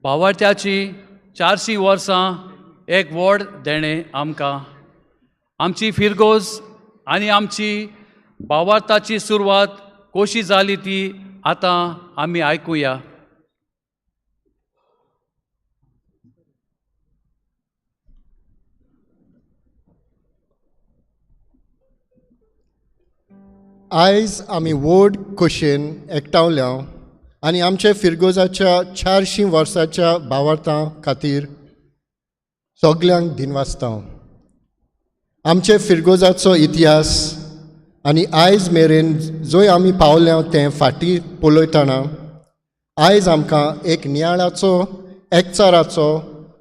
भावार्थ्याची 400 वर्सां एक व्हड देणें आमकां. आमची फिरगोज आनी आमची भावार्थाची सुरवात कशी जाली ती आतां आमी आयकुया. आयज आमी व्हड खोशयेन एकठांवल्या आनी आमच्या फिरगोजाच्या 400 वर्साच्या भावार्थां खातीर सगल्यांक दिनवासता. आमचे फिरगोजाचो इतिहास आनी आयज मेरेन जंय आमी पावल्या तें फाटीं पळयतना आयज आमकां एक नियाळाचो, एकचाराचो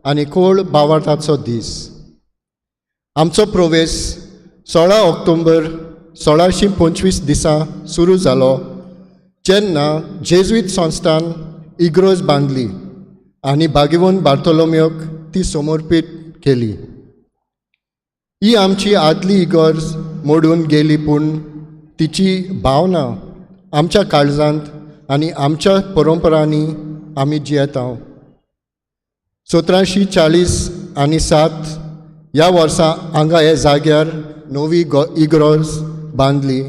आनी खोल भावार्थाचो दीस. आमचो प्रवेश 16 ऑक्टोबर 1625 दिसा सुरू जालो, जेन्ना जेजुईत संस्थान इग्रोज बांदली आनी बागेवन बार्तोलोमियोक ती समर्पीत केली. ही आमची आदली इगर्ज मोडून गेली, पूण तिची भावना आमच्या काळजांत आनी आमच्या परंपरांनी आमी जियेता. 1740 आनी 7 ह्या वर्सा हांगा हे जाग्यार नवी इग्रोज बांदली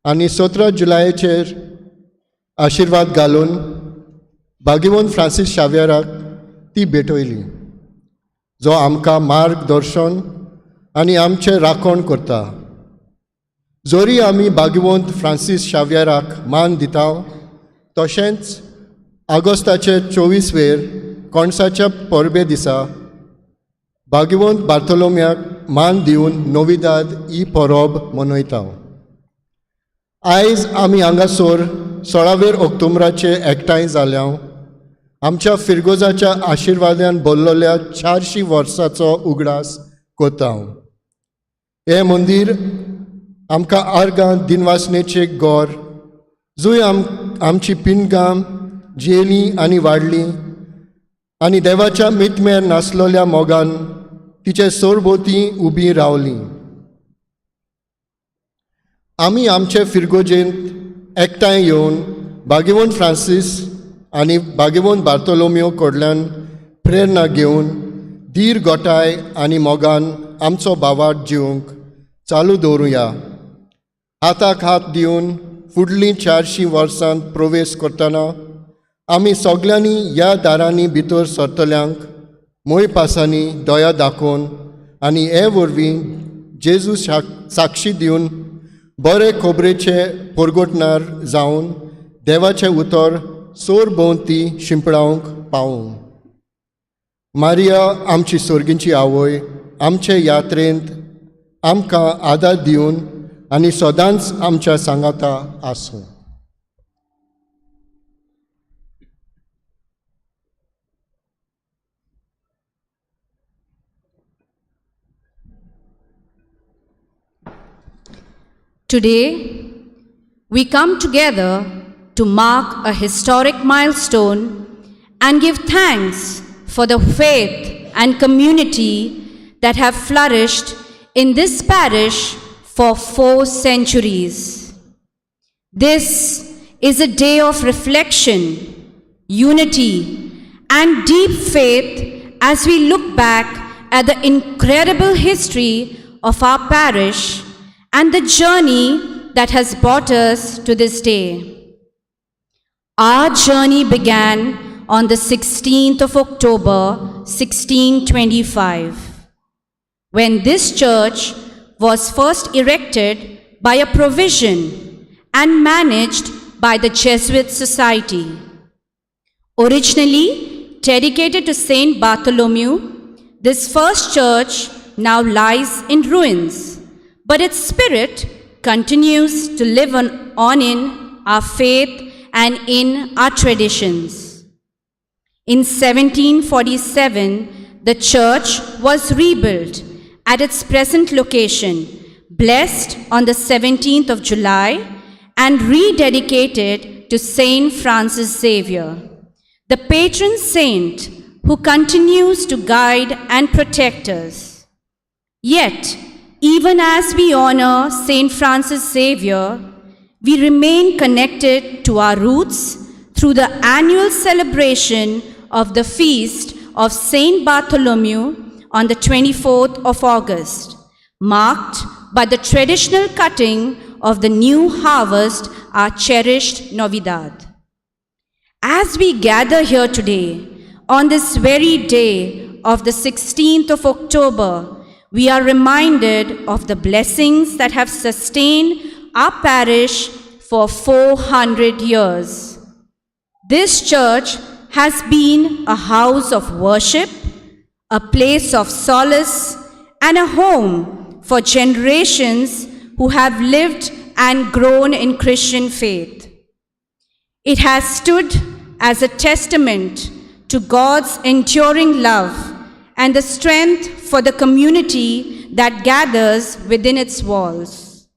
आनी 17 जुलयाचेर आशिर्वाद घालून बागेवन फ्रांसीस शाव्यराक ती भेटयली, जो आमकां मार्गदर्शन आनी आमचें राखण करता. जरी आमी बागवंत फ्रांसीस शाव्यराक मान दिता, तशेंच आगोस्ताचे 24 वेर कोणसाच्या परबे दिसा बागवंत बार्तोलोम्याक मान दिवन नोविदाद ही परब मनयता. आयज आमी हांगासर 16 ऑक्टोबराचे एकठांय जाल्या आमच्या फिरगोजाच्या आशिर्वादान भरलेल्या 400 वर्साचो उगडास करता. हें मंदीर आमकां आर्गां दिनवासनेचे गोर, जंय आमची पिंडगां जियेलीं आनी वाडलीं आनी देवाच्या मितमेर नासलेल्या मोगान तिचे सरभोंवती उबी रावलीं. आमी आमचे फिरगोजेंत एकठांय येवन बागेवन फ्रांसीस आनी बागेवन बार्तोलोमियो कडल्यान प्रेरणा घेवन धीर, गोठाय आनी मोगान आमचो भावार्थ जिवंक चालू दवरुया. हाताक हात दिवन फुडलीं 400 वर्सांत प्रवेश करतना आमी सगल्यांनी ह्या दारांनी भितर सरतल्यांक मोयपासांनी दया दाखोवन आनी हे वरवीं जेजू साक्षी दिवन बरे खबरेचे परगटणार जावन देवाचें उतर सोर भोंवती शिंपडावंक पावूं. मारिया आमची सोर्गींची आवय आमचे यात्रेंत आमकां आदार दिवन आनी सदांच आमच्या सांगाता आसूं. Today, we come together to mark a historic milestone and give thanks for the faith and community that have flourished in this parish for 4 centuries. This is a day of reflection, unity, and deep faith as we look back at the incredible history of our parish and the journey that has brought us to this day. Our journey began on the 16th of October, 1625, when this church was first erected by a provision and managed by the Jesuit Society. Originally dedicated to Saint Bartholomew, this first church now lies in ruins, but its spirit continues to live on in our faith and in our traditions. In 1747, the church was rebuilt at its present location, blessed on the 17th of July, and rededicated to Saint Francis Xavier, the patron saint who continues to guide and protect us. Yet, even as we honor Saint Francis Xavier, We remain connected to our roots through the annual celebration of the feast of Saint Bartholomew on the 24th of August, marked by the traditional cutting of the new harvest, our cherished Novidad. As we gather here today, on this very day of the 16th of October, we are reminded of the blessings that have sustained our parish for 400 years. This church has been a house of worship, a place of solace, and a home for generations who have lived and grown in Christian faith. It has stood as a testament to God's enduring love and the strength for the community that gathers within its walls.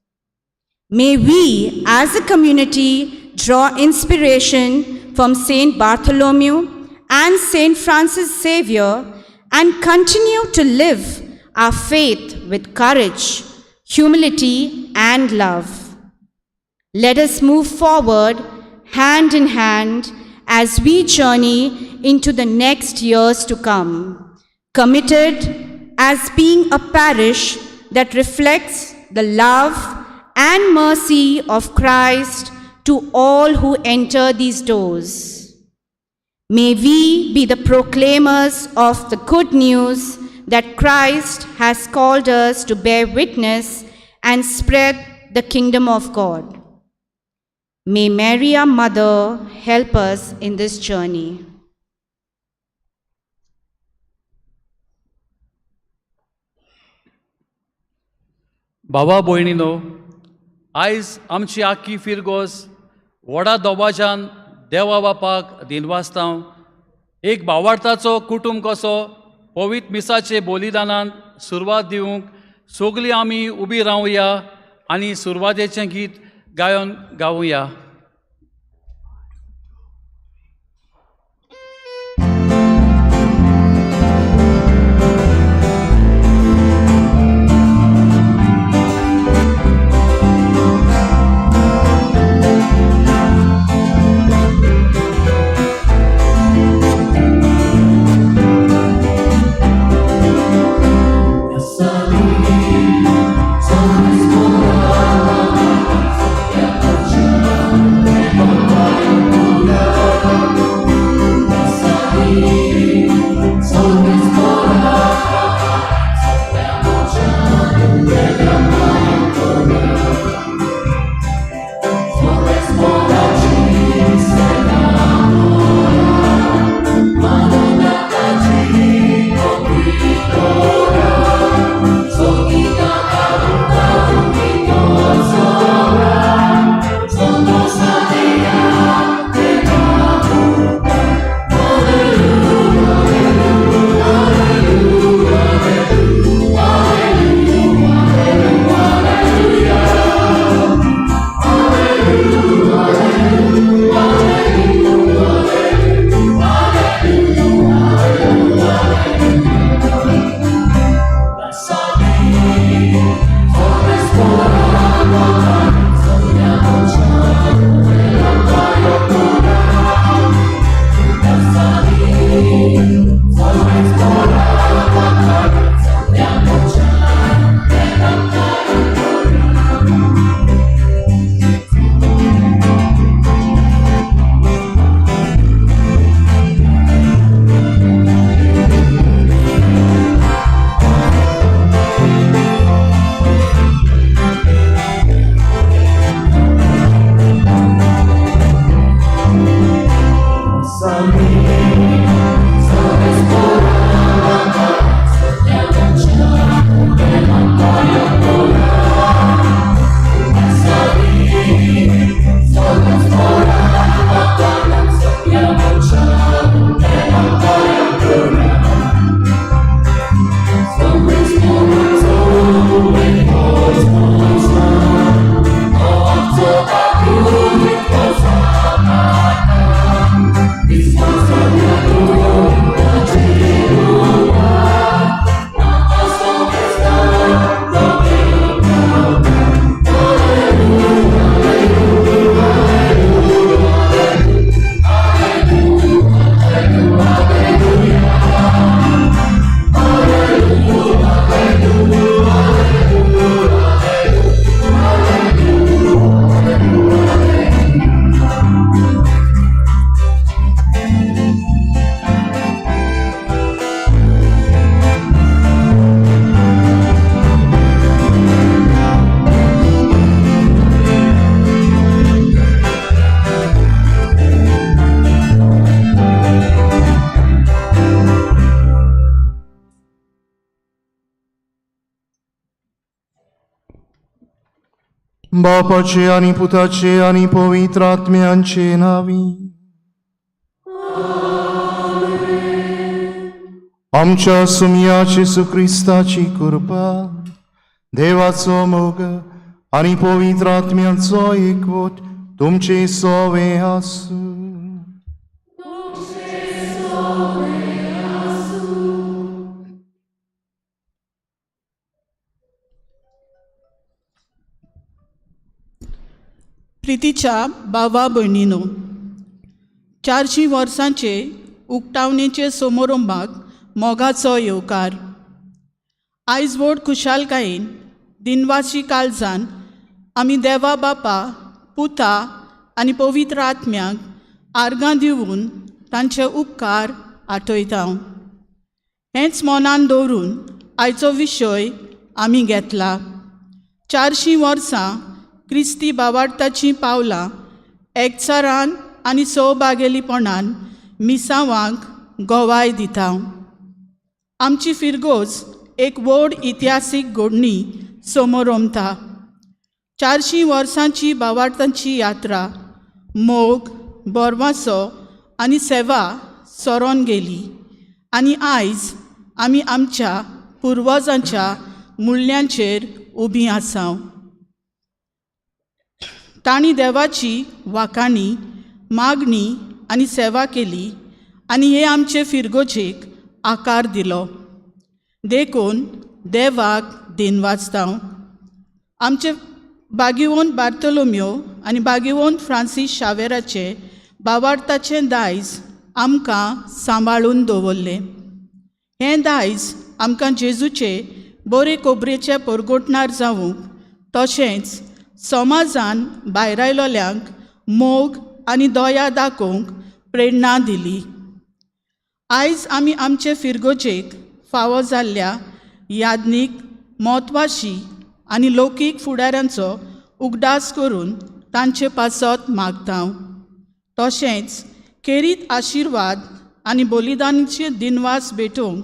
May we, as a community, draw inspiration from Saint Bartholomew and Saint Francis Xavier and continue to live our faith with courage, humility, and love. Let us move forward hand in hand as we journey into the next years to come, committed as being a parish that reflects the love and mercy of Christ to all who enter these doors. May we be the proclaimers of the good news that Christ has called us to bear witness and spread the kingdom of God. May Mary, our Mother, help us in this journey. भावा भयणीनो, आयज आमची आख्खी फिरगोज व्हडा दबाज्यान देवा बापाक दिनवासतांव. एक भावार्थाचो कुटूंब कसो पवित्र मिसाचे बलिदानान सुरवात दिवंक सगळीं आमी उबी रावया आनी सुरवातेचें गीत गायन गावया. Salve, बापाचे आनी पुताचे आनी पवित्र आत्म्यांचे नांवी. आमच्या सुमया जेजू क्रिस्ताची कृपा, देवाचो मोग आनी पवित्र आत्म्याचो एकवट तुमचे सोवे आसूं. प्रितीच्या बाबा भयणीनो, 400 वर्सांचे उक्तावणेचे समारंभाक मोगाचो येवकार. आयज व्हड खुशालकायेन दिनवासी काळजान आमी देवा बापा, पुता आनी पवित्र आत्म्याक आर्गां दिवन तांचे उपकार आठयता. हेंच मनान दवरून आयचो विशय आमी घेतला, 400 वर्सां क्रिस्ती बावाडताचीं पावलां एकचारान आनी सौभागेलीपणान मिसांवांक गवाय दिता. आमची फिरगोज एक व्हड इतिहासीक घडणी समोर रोमता. 400 वर्सांची बावाडतांची यात्रा मोग, बोरवासो आनी सेवा सरोन गेली आनी आयज आमी आमच्या पुर्वजांच्या मुल्यांचेर उबी आसा. तांणी देवाची वाखाणी, मागणी आनी सेवा केली आनी हे आमचे फिरगोजेक आकार दिलो. देखून देवाक दिनवाजता. आमचे बागीवोन बार्तोलोमियो आनी बागीवोन फ्रांसीस शावेराचे बावार्थाचें दायज आमकां सांबाळून दवरलें. हें दायज आमकां जेजूचे बरे कोबरेचे परगोटणार जावंक तशेंच समाजान भायरायलोल्यांक मोग आनी दया दाखोवंक प्रेरणा दिली. आयज आमी आमचे फिरगोजेक फावो जाल्ल्या याज्ञीक, म्हत्वाशी आनी लौकीक फुडाऱ्यांचो उगडास करून तांचे पासत मागता. तशेंच खेरीत आशिर्वाद आनी बलिदानाचे दिनवास भेटोवंक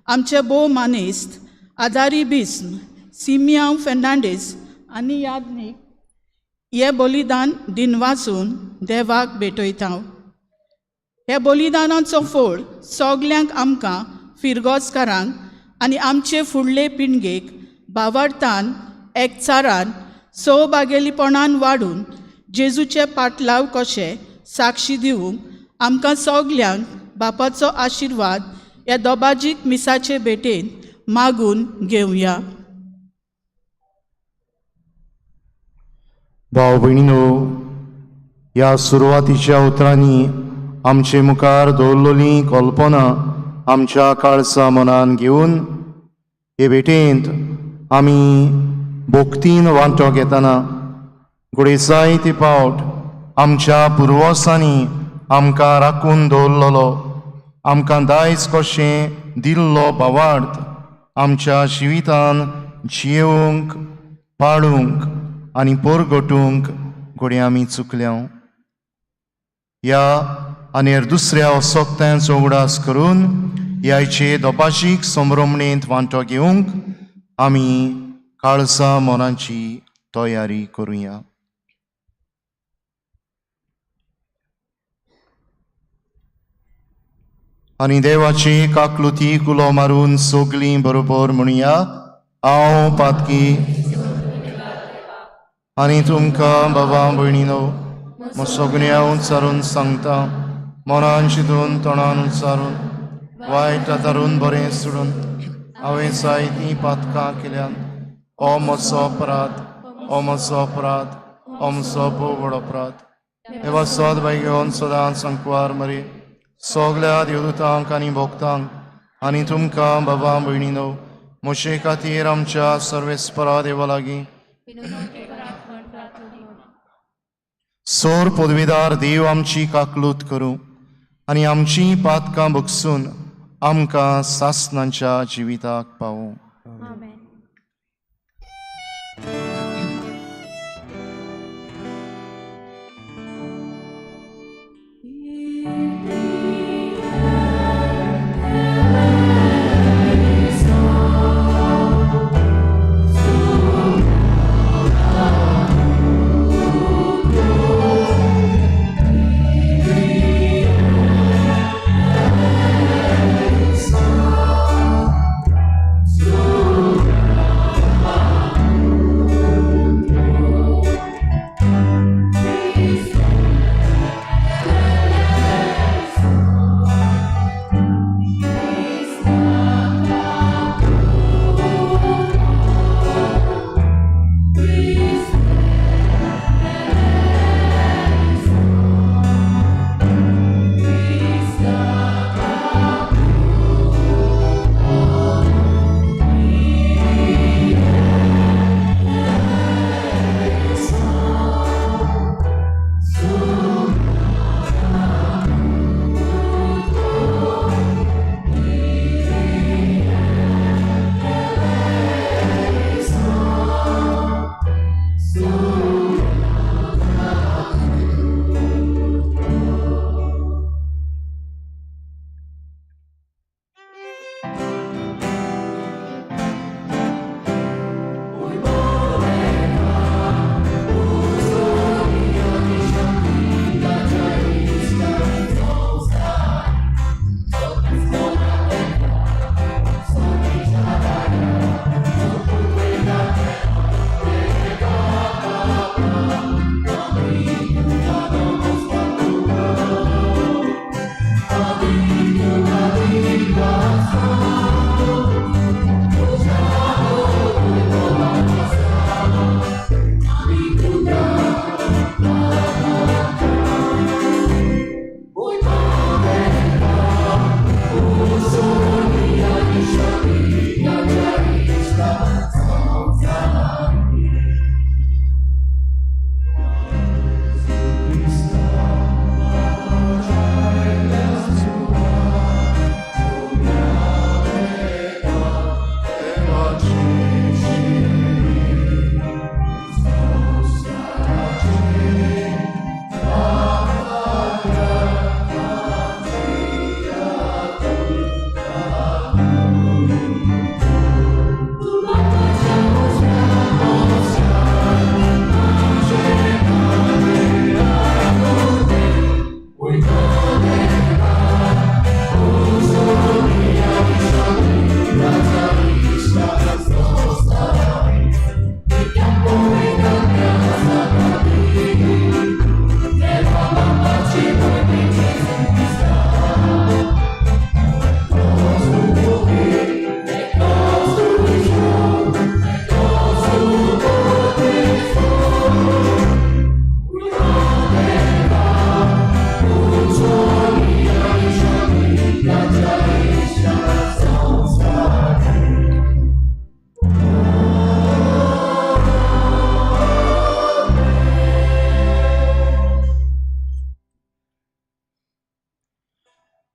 आमचे भोव मानेस्त आदारी बिस्म सिमियांव फेर्नांडीस आनी याज्ञीक हे बलिदान दिनवासून देवाक भेटयता. हे बलिदानाचो फोळ सगल्यांक आमकां फिरगोजकारांक आनी आमचे फुडले पिणगेक बावार्थान एकचारान सौभागेलीपणान वाडून जेजूचे पाटलाव कशे साक्षी दिवंक आमकां सगल्यांक बापाचो आशिर्वाद ह्या दोबाजीक मिसाचे भेटेन मागून घेवया. भाव भयणीनो, ह्या सुरवातीच्या उतरांनी आमचे मुखार दवरलेली कल्पना आमच्या काळसा मनान घेवन हे भेटेंत आमी भक्तीन वांटो घेतना घडये जायते पावट आमच्या पुर्वसांनी आमकां राखून दवरलेलो, आमकां दायज कशें दिल्लो भावार्थ आमच्या जिवितान जियेवंक, पाळूंक आनी पोरगटूंक घडये आमी चुकल्या. ह्या आनी दुसऱ्या असक्त्यांचो उगडास करून ह्याचे दोपाशीक संभ्रमणेंत वांटो घेवंक आमी काळसा मनाची तयारी करुया. आनी देवाची काकलुती कुलो मारून सगलीं बरोबर म्हणया, हांव पातकी आनी तुमकां बाबा भयणीनो म्हजो गुन्यांव उच्चारून सांगता, मनान चिंतून तोंडान उच्चारून वायट आदारून बरें सोडून हांवें जायतीं पातकां केल्यात. ओ म्हजो अपराध, ओ म्हजो अपराध, ओ म्हजो भोव व्हड अपराध. देवा सद घेवन सदांच संकवार मरे सगल्या देवदूतांक आनी भक्तांक आनी तुमकां बाबा भयणीनो म्हजे खातीर आमच्या सर्वेस्परा देवा लागीं सोर पदवीदार देव आमची काकलूत करूं आनी आमची पातकां बगसून आमकां सासनांच्या जिविताक पावूं.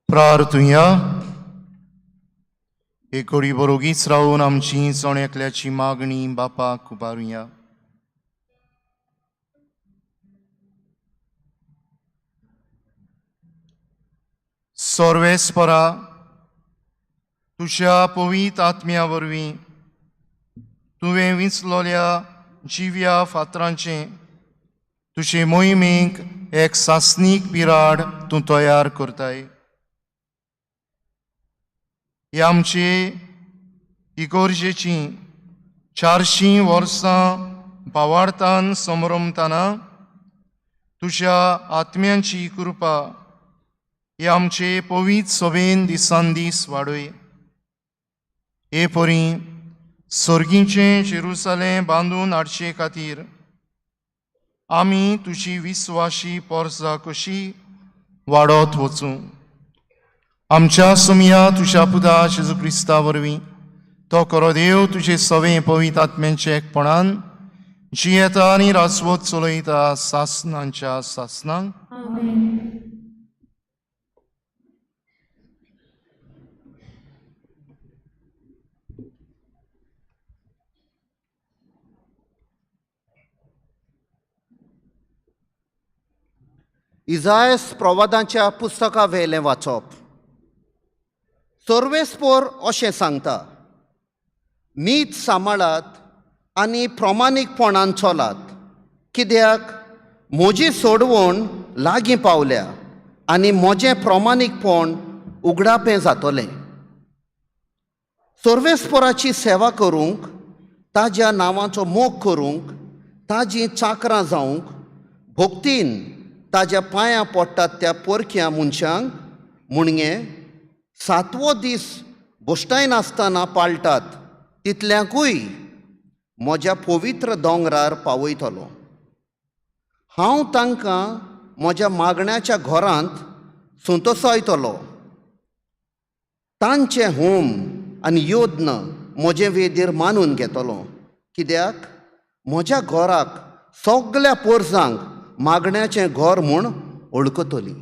प्रार्थुया. एक घडी बरोगीच रावन आमची जण एकल्याची मागणी बापाक उबारुया. सर्वेस्परा, तुज्या पवित्र आत्म्या वरवीं तुवें विंचलोल्या जिव्या फातरांचें तुजे मोहिमेक एक सासणीक बिराड तूं तयार करताय. हे आमचे इगोर्जेचीं 400 वर्सां भावार्थान समरमतना तुज्या आत्म्यांची कृपा हे आमचे पवित्र सभेन दिसान दीस वाडय. हे परी सर्गीचें जेरुसलें बांदून हाडचे खातीर आमी तुजी विस्वाशी पोरसा कशी वाडत वचूं. आमच्या सुमया तुज्या पुता जेजू क्रिस्ता वरवीं तो खरो देव तुजे सवे पवित्र आत्म्यांचे एकपणान जियेता आनी राजवत चलयता सासनांच्या सासनांक. इजायस प्रवादांच्या पुस्तका वेलें वाचप. सर्वेस्पोर अशें सांगता, नीत सांबाळात आनी प्रमाणीकपणान चलात, कित्याक म्हजी सोडवण लागीं पावल्या आनी म्हजें प्रमाणीकपण उगडापें जातलें. सर्वेस्पोराची सेवा करूंक, ताज्या नांवाचो मोग करूंक, ताजीं चाकरां जावंक भक्तीन ताज्या पांयां पडटात त्या पोरक्या मनशांक मुणगे सातवो दीस भश्टाय नासतना पाळटात तितल्यांकूय म्हज्या पवित्र दोंगरार पावयतलो. हांव तांकां म्हज्या मागण्याच्या घरांत संतोसायतलो. तांचें होम आनी यत्न म्हजे वेदीर मानून घेतलो, कित्याक म्हज्या घराक सगल्या पोरसांक मागण्याचें घर म्हूण वळखतली.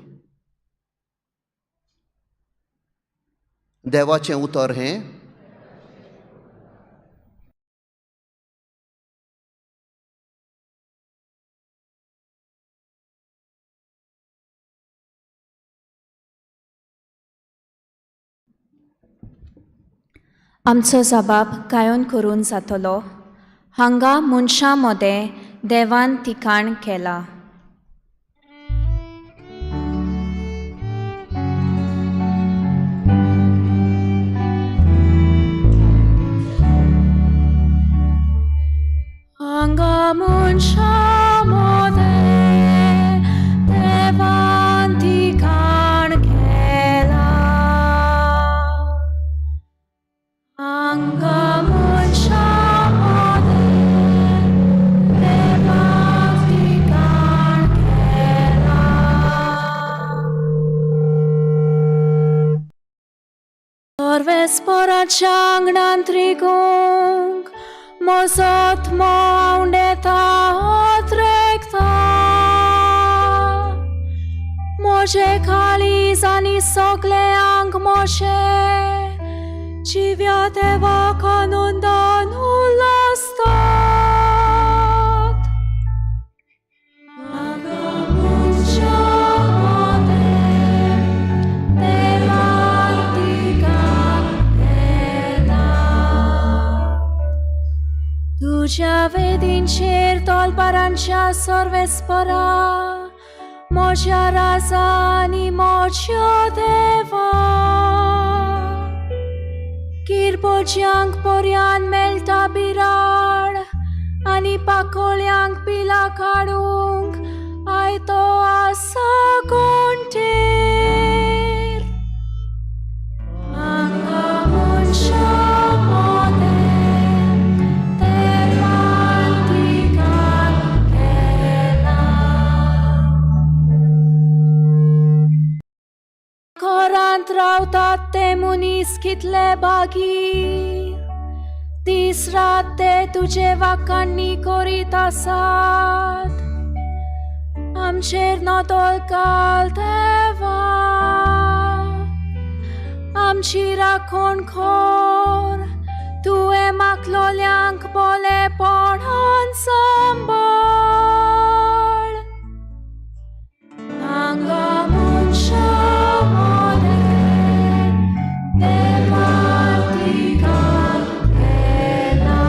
देवाचें उतर हें. आमचो जबाब गायन करून जातलो. हांगा मनशां मदें देवान ठिकाण केलां. हांगा मनशां मदें देवान ठिकाण केलां. हांगा मनशां मदें देवान ठिकाण केलां. सर्वेस्पराच्या आंगणांत रिगूंक म्हजो आत्मो आंवडेता ओत्रेकता. म्हजें काळीज आनी सगळें आंग म्हजें जिव्या देवाक आनंदान उल्हासतात. हांगा मनशां मदें देवान ठिकाण केलां. तुज्या वेदींचेर तलवारांच्या सर्वेस्परा म्हज्या राजा आनी म्हज्या देवा, किरपोज्यांक पर्यान मेळटा बिराड आनी पाकोळ्यांक पिलां काडूंक आयतो आसा कोणटेर. हांगा मनशां मदें देवान ठिकाण केलां. घरांत रावतात ते मनीस कितले बागी, दीस रात ते तुजे वाकांनी करीत आसात. आमचेर नदर घाल देवा. आमची राखण खोर तुवें मागलोल्यांक बोलेपणान सांबाळ. हांगा मनशां मोदें देवान तिका केला.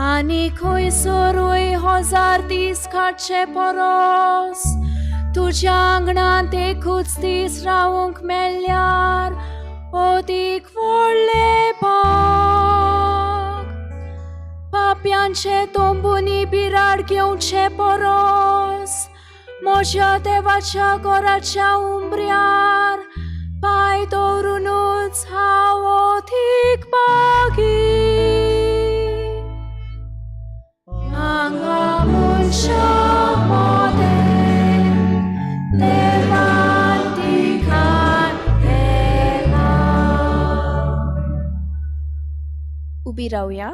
आनी खंयसरूय हजार दीस काडचे परस तुज्या आंगणांत एकूच दीस रावूंक मेळ्ळ्यार अदीक व्हडलें भाग. पापयांचे तंबूंनी बिराड घेवचे परस म्हज्या देवाच्या घराच्या उंबऱ्यार पांय दवरुनूच हांव अदीक भागी. हांगा मनशां मोदें देवान तिका केला. उबी रावया.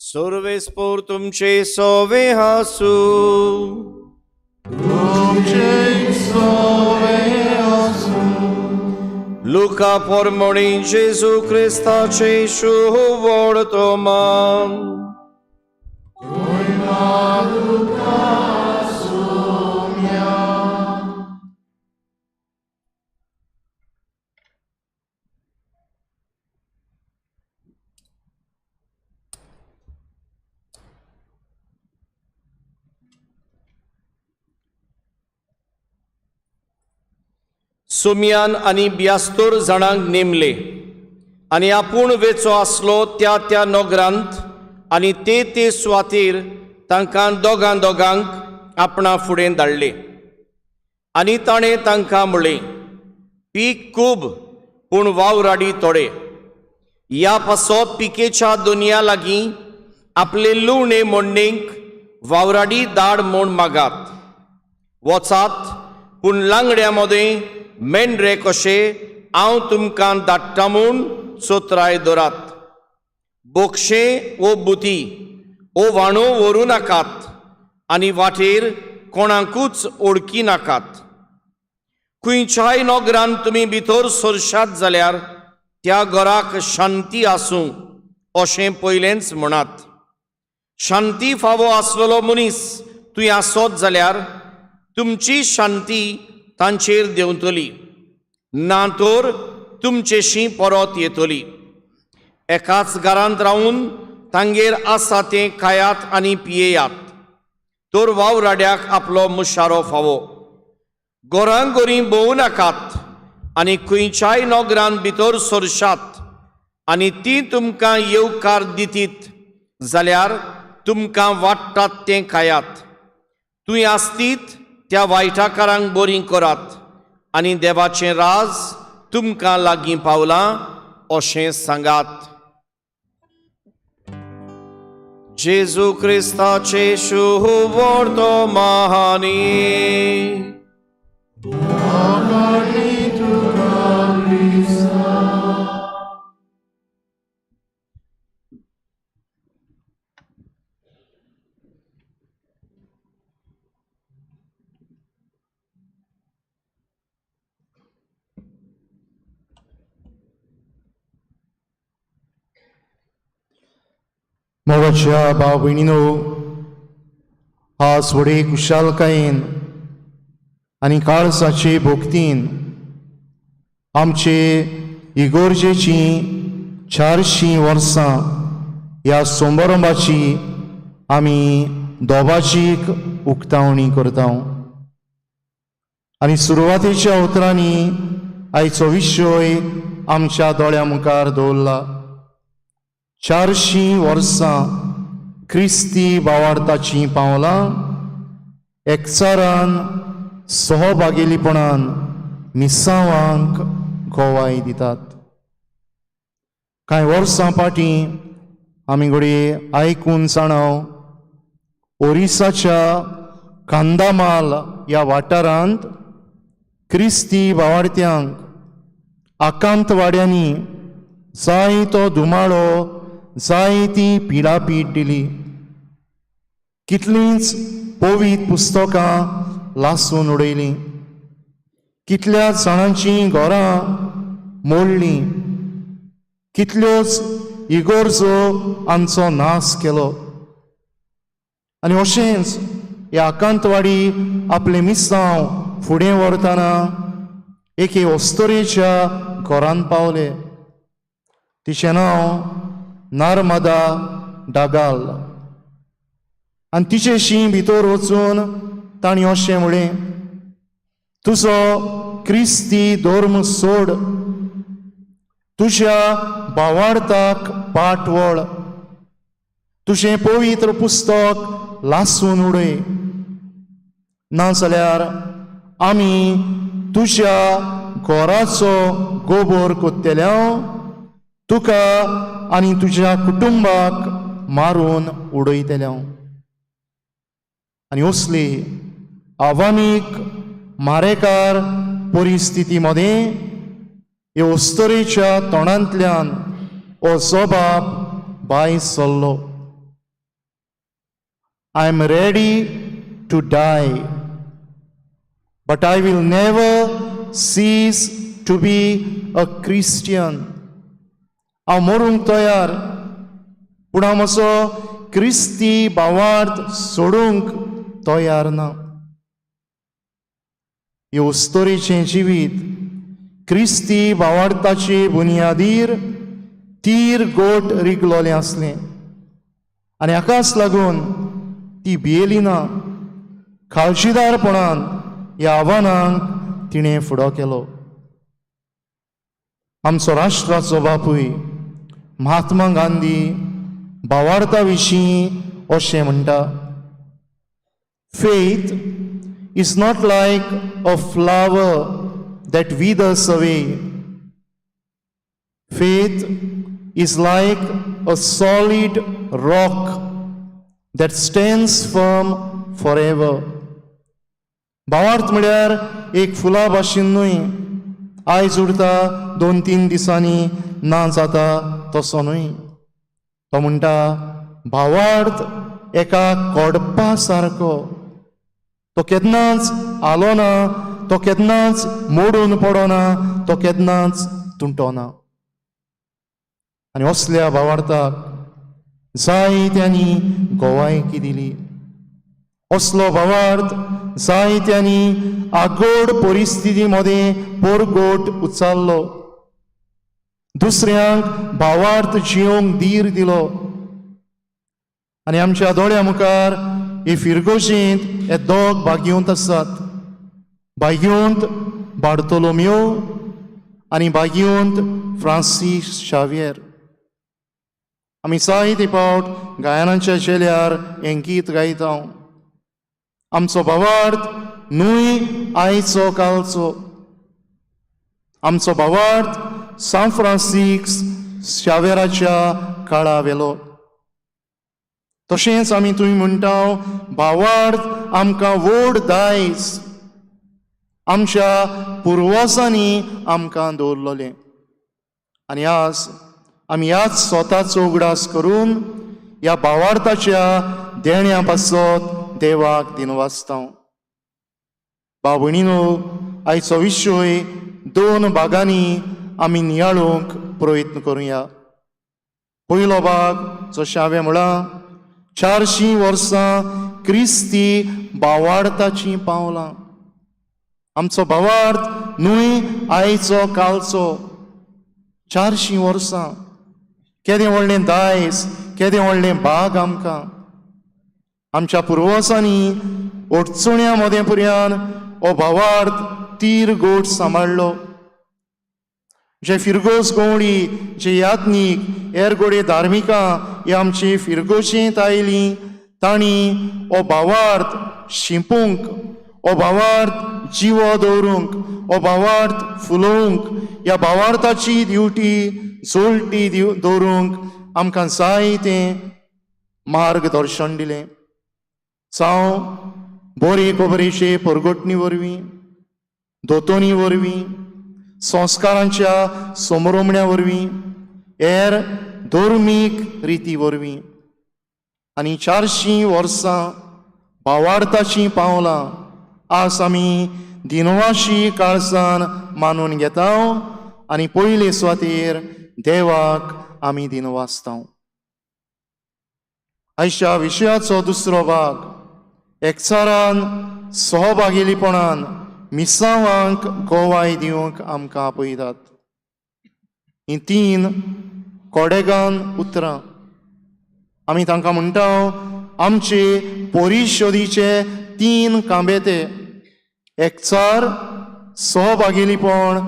सर्वेस्पोर तुमचे सोवे हासू. तुमचे सोवे आसूं. लुका पोरमोणी जेजू क्रिस्ताचे शुभवर्तमान. सुमयान आनी ब्यास्तोर जाणांक नेमले आनी आपूण वेचो आसलो त्या त्या नगरांत आनी ते ते सुवातेर तांकां दोगां दोगांक आपणा फुडें धाडले. आनी ताणें तांकां म्हणलें, पीक खूब पूण वावराडी थोडे. ह्या पासत पिकेच्या दुनिया लागीं आपले लुवणे मोडणेक वावराडी धाड म्हूण मागात. वचात पूण लांगड्या मदें मेंढरे कशे हांव तुमकां धाडटा म्हूण चोत्राय दवरात. बोक्षें वो बुती ओ वाणो व्हरूं नाकात आनी वाटेर कोणाकूच ओळखी नाकात. खंयच्याय नगरान तुमी भितर सरशात जाल्यार त्या घराक शांती आसूं अशें पयलेंच म्हणात. शांती फावो आसलेलो मनीस तुवें आसत जाल्यार तुमची शांती तांचेर देंवतली, ना तर तुमचेशी परत येतली. एकाच घरांत रावून तांगेर आसा तें खायात आनी पियेयात, तर वावराड्याक आपलो मुशारो फावो. गोरां भोंवू नाकात आनी खंयच्याय नगरांत भितर सरशात आनी ती तुमकां येवकार दितीत जाल्यार तुमकां वाडटात तें खायात. तुंय आसतीत त्या वायटाकारांक बरीं करात आनी देवाचें राज तुमकां लागीं पावलां अशें सांगात. जेजू क्रिस्ताचे शुभवर्तमानी. मोगाच्या भाव भयणीनो, आज व्हडे खुशालकायेन आनी काळजाचे भोक्तीन आमचे इगोर्जेचीं 400 वर्सां ह्या समारंभाची आमी दोबाचीक उक्तावणी करता. आनी सुरवातेच्या उतरांनी आयचो विशय आमच्या दोळ्या मुखार दवरला. 400 वर्सां क्रिस्ती भावार्थाचीं पावलां एकचारान सहभागेलीपणान मिसांवांक गोवाय दितात. कांय वर्सां फाटीं आमी घडये आयकून जाणाव, ओरिसाच्या कांदामाल ह्या वाठारांत क्रिस्ती भावार्थ्यांक आकांतवाड्यांनी जायतो धुमाळो, जायती पिडापीड दिली. कितलींच पवित्र पुस्तकां लासून उडयलीं, कितल्या जाणांचीं घरां मोडलीं, कितल्योच इगोर्जो आमचो नाश केलो. आनी अशेंच ह्या आकांतवाडी आपलें मिसांव फुडें व्हरतना एके अस्तोरेच्या घरांत पावले. तिचें नांव नर्मदा डागाल. आनी तिचेशी भितर वचून तांणी अशें म्हळें, तुजो क्रिस्ती धर्म सोड, तुज्या भावार्थाक पाट वळ, तुजें पवित्र पुस्तक लासून उडय, नाजाल्यार आमी तुज्या घराचो गोबोर कोत्तेल्या, तुका आनी तुज्या कुटुंबाक मारून उडयतल्या. आनी असली आव्हानीक मारेकार परिस्थिती मदें हे अस्तरेच्या तोंडांतल्यान हो जबाब भायर सरलो, I am ready to die, but I will never cease to be a Christian. हांव मरूंक तयार, पूण हांव म्हजो क्रिस्ती भावार्थ सोडूंक तयार ना. हे अस्तोरेचें जिवीत क्रिस्ती भावार्थाचे बुनियादीर तीर गोट रिगलोलें आसलें आनी हाकाच लागून ती भियेली ना. काळजीदारपणान ह्या आव्हानांक तिणें फुडो केलो. आमचो राष्ट्राचो बापूय महात्मा गांधी भावार्था विशीं अशें म्हणटा, Faith is not like a flower that withers away. Faith is like a solid rock that stands firm forever. भावार्थ म्हळ्यार एक फुलां भाशेन न्हय, आयज उरता, 2-3 दिसांनी ना जाता तसो न्हय. तो म्हणटा भावार्थ एका कोडपा सारको, तो केन्नाच आलो ना, तो केन्नाच मोडून पडना, तो केन्नाच तुंटोना. आनी असल्या भावार्थाक जायत्यांनी गोवायकी दिली. असलो भावार्थ जायत्यांनी आगोड परिस्थिती मदें पोरगोट उचारलो, दुसऱ्यांक भावार्थ जियोंक धीर दिलो. आनी आमच्या दोळ्या मुखार हे फिरगोशींत हे दोग भाग्यवंत आसात, भाग्यवंत बार्तोलोमियो आनी भाग्यवंत फ्रांसीस शावियर. आमी जायते फावट गायनाच्या झेल्यार हें गीत गायता. आमचो भावार्थ न्हय आयचो कालचो, आमचो भावार्थ सांत फ्रांसीस शावेराच्या काळा वेलो. तशेंच आमी तुमी म्हणटा, भावार्थ आमकां व्हड दायज आमच्या पुर्वजांनी आमकां दवरलेलें. आनी आज आमी ह्याच स्वताचो उगडास करून ह्या भावार्थाच्या देण्या पासत देवाक दिनवासता. भाव भयणीनो, आयचो विशय दोन भागांनी आमी नियाळूंक प्रयत्न करुया. पयलो भाग, जशें हांवें म्हळां, 400 वर्सां क्रिस्ती भावार्थाचीं पावलां. आमचो भावार्थ न्हय आयचो कालचो, 400 वर्सां. केदें व्हडलें दायज, केदें व्हडलें भाग आमकां. आमच्या पुर्वजांनी अडचण्या मदें पर्यान हो भावार्थ तीर गोट सांबाळ्ळो. जे फिरगोज गवळी, जे याज्ञीक, हेर गोडे धार्मिकां ही आमची फिरगोजेंत आयलीं, तांणी हो भावार्थ शिंपूंक, हो भावार्थ जिवो दवरूंक, हो भावार्थ फुलोवंक, ह्या भावार्थाची दिवटी जोलटी दवरूंक आमकां जायतें मार्गदर्शन दिलें. जावं बरे खबरेचे परगटणी वरवीं, दोतोनी वरवीं, संस्कारांच्या समरोमण्या वरवीं, हेर धर्मीक रिती वरवीं. आनी 400 वर्सां भावार्थाचीं पावलां आज आमी दिनवाशी काळजान मानून घेता आनी पयले सुवातेर देवाक आमी दिनवासता. आयच्या विशयाचो दुसरो भाग, एकचारान सहभागीपणान मिसांवांक गोवाय दिवंक आमकां आपयतात. हीं तीन कोडेगान उतरां आमी तांकां म्हणटा आमचे परिशोदीचे तीन कांबेते: एकचार, सहभागीपण,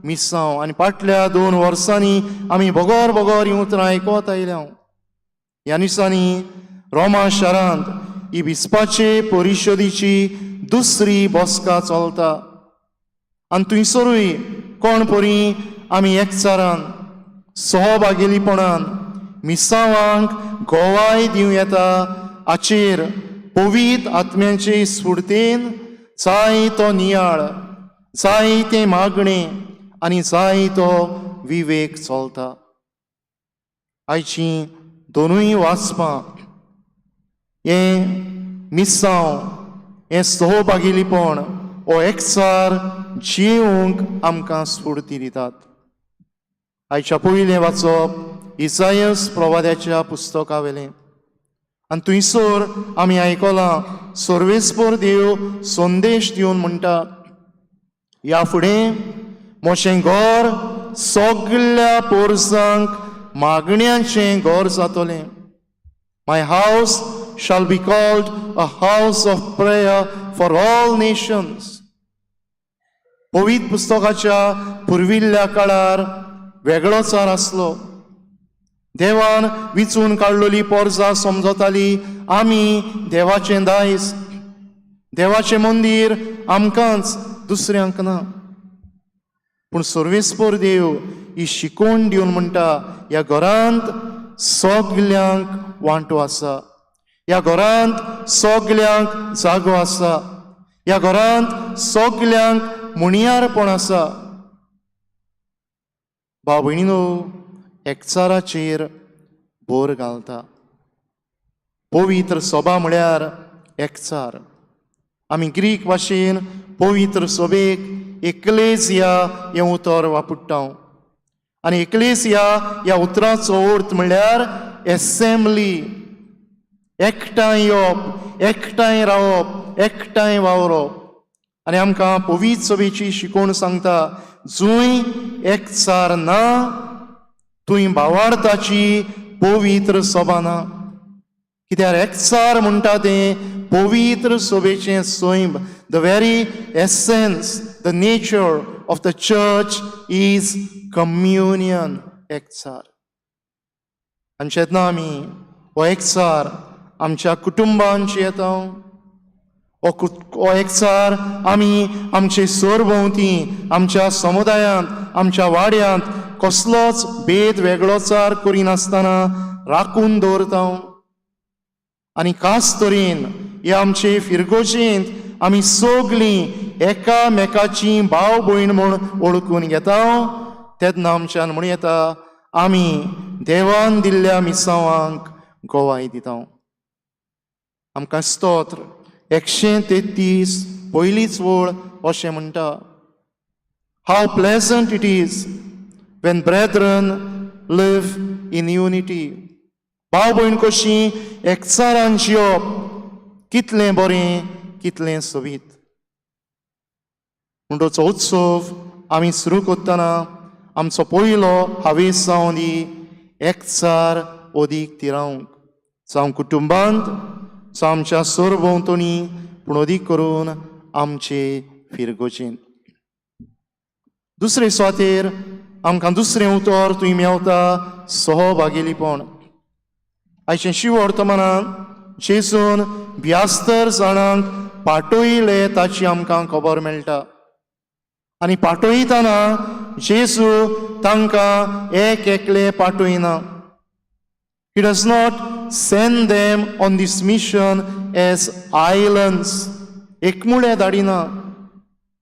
मिसांव. आनी फाटल्या 2 वर्सांनी आमी बगर बगर हीं उतरां आयकत आयल्या. ह्या दिसांनी रोमा शारांत ही बिस्पाचे परिशोदीची दुसरी बसका चलता आनी थंयसरूय कोण परी आमी एकचारान सहभागीपणान मिसांवांक गोवाय दिवं येता हाचेर पवित्र आत्म्याचे स्फुर्तेन जाय तो नियाळ, जाय तें मागणें आनी जाय तो विवेक चलता. आयचीं दोनूय वाचपां हें मिसांव, हें सहभागीपण, हो एकचार जिवंक आमकां स्फुर्ती दितात. आयच्या पयलें वाचप इसायस प्रवाद्याच्या पुस्तका वेलें आनी थंयसर आमी आयकलां, सर्वेस्पर देव संदेश दिवन म्हणटा, ह्या फुडें म्हजें घर सगल्या पोरसांक मागण्यांचें घर जातलें. My house shall be called a house of prayer for all nations. पवित्र पुस्तकाच्या पुर्विल्ल्या काळार वेगळोचार आसलो. देवान विचून काडलेली पोरसां समजताली आमी देवाचें दायज, देवाचें मंदीर आमकांच, दुसऱ्यांक ना. पूण सर्वेस्पर देव ही शिकवण दिवन म्हणटा, ह्या घरांत सगल्यांक वांटो आसा, ह्या घरांत सगल्यांक जागो आसा, ह्या घरांत सगल्यांक मुणयारपण आसा. भाव भयणीनो, एकचाराचेर भर घालता. पवित्र सभा म्हळ्यार एकचार. आमी ग्रीक भाशेन पवित्र सभेक एकलेसिया हें उतर वापरता आनी एकलेसिया ह्या उतराचो अर्थ म्हणल्यार एसेंब्ली, एकठांय येवप, एकठांय रावप, एकठांय वावरप. आनी आमकां पवित्र सभेची शिकवण सांगता, जंय एकचार ना थंय भावार्थाची पवित्र सभा ना. कित्याक एकचार म्हणटा तें पवित्र सभेचें सैम. The very essence, the nature of the church is communion, एकचार. आनी जेन्ना आमी हो एकचार आमच्या कुटुंबान जियेता, हो एकचार आमी आमचे सरभोंवती, आमच्या समुदायांत, आमच्या वाड्यांत कसलोच भेद वेगळोचार करिनासतना राखून दवरता आनी खास तरेन हे आमचे फिरगोजेंत आमी सगळीं एकामेकाची भाव भयण म्हूण वळखून घेता, तेन्ना आमच्यान म्हणूं येता आमी देवान दिल्ल्या मिसांवांक गवाय दिता. आमकां स्तोत्र 133 पयलीच वळ अशें म्हणटा, "How pleasant it is when brethren live in unity." भाव भयण कशी एकचारान जियोप कितलें बरें, कितलें सोबीत. म्हणटच उत्सव आमी सुरू करतना आमचो पयलो हावेस जावं दी एकचार अदीक तिरावंक, जावं कुटुंबांत, जावं आमच्या सरभोंवतणी, पूण अदीक करून आमचे फिरगोजेंत. दुसरे सुवातेर आमकां दुसरें उतर थंय मेवता, सहभागेलीपण. आयचें शिवर्तमानान जेजून ब्यास्तर जाणांक पाटयले ताची आमकां खबर मेळटा आनी पाटयतना जेजू तांकां एक एकले पाटयना. He does not send them on this mission as islands. एकमुळे धाडिना.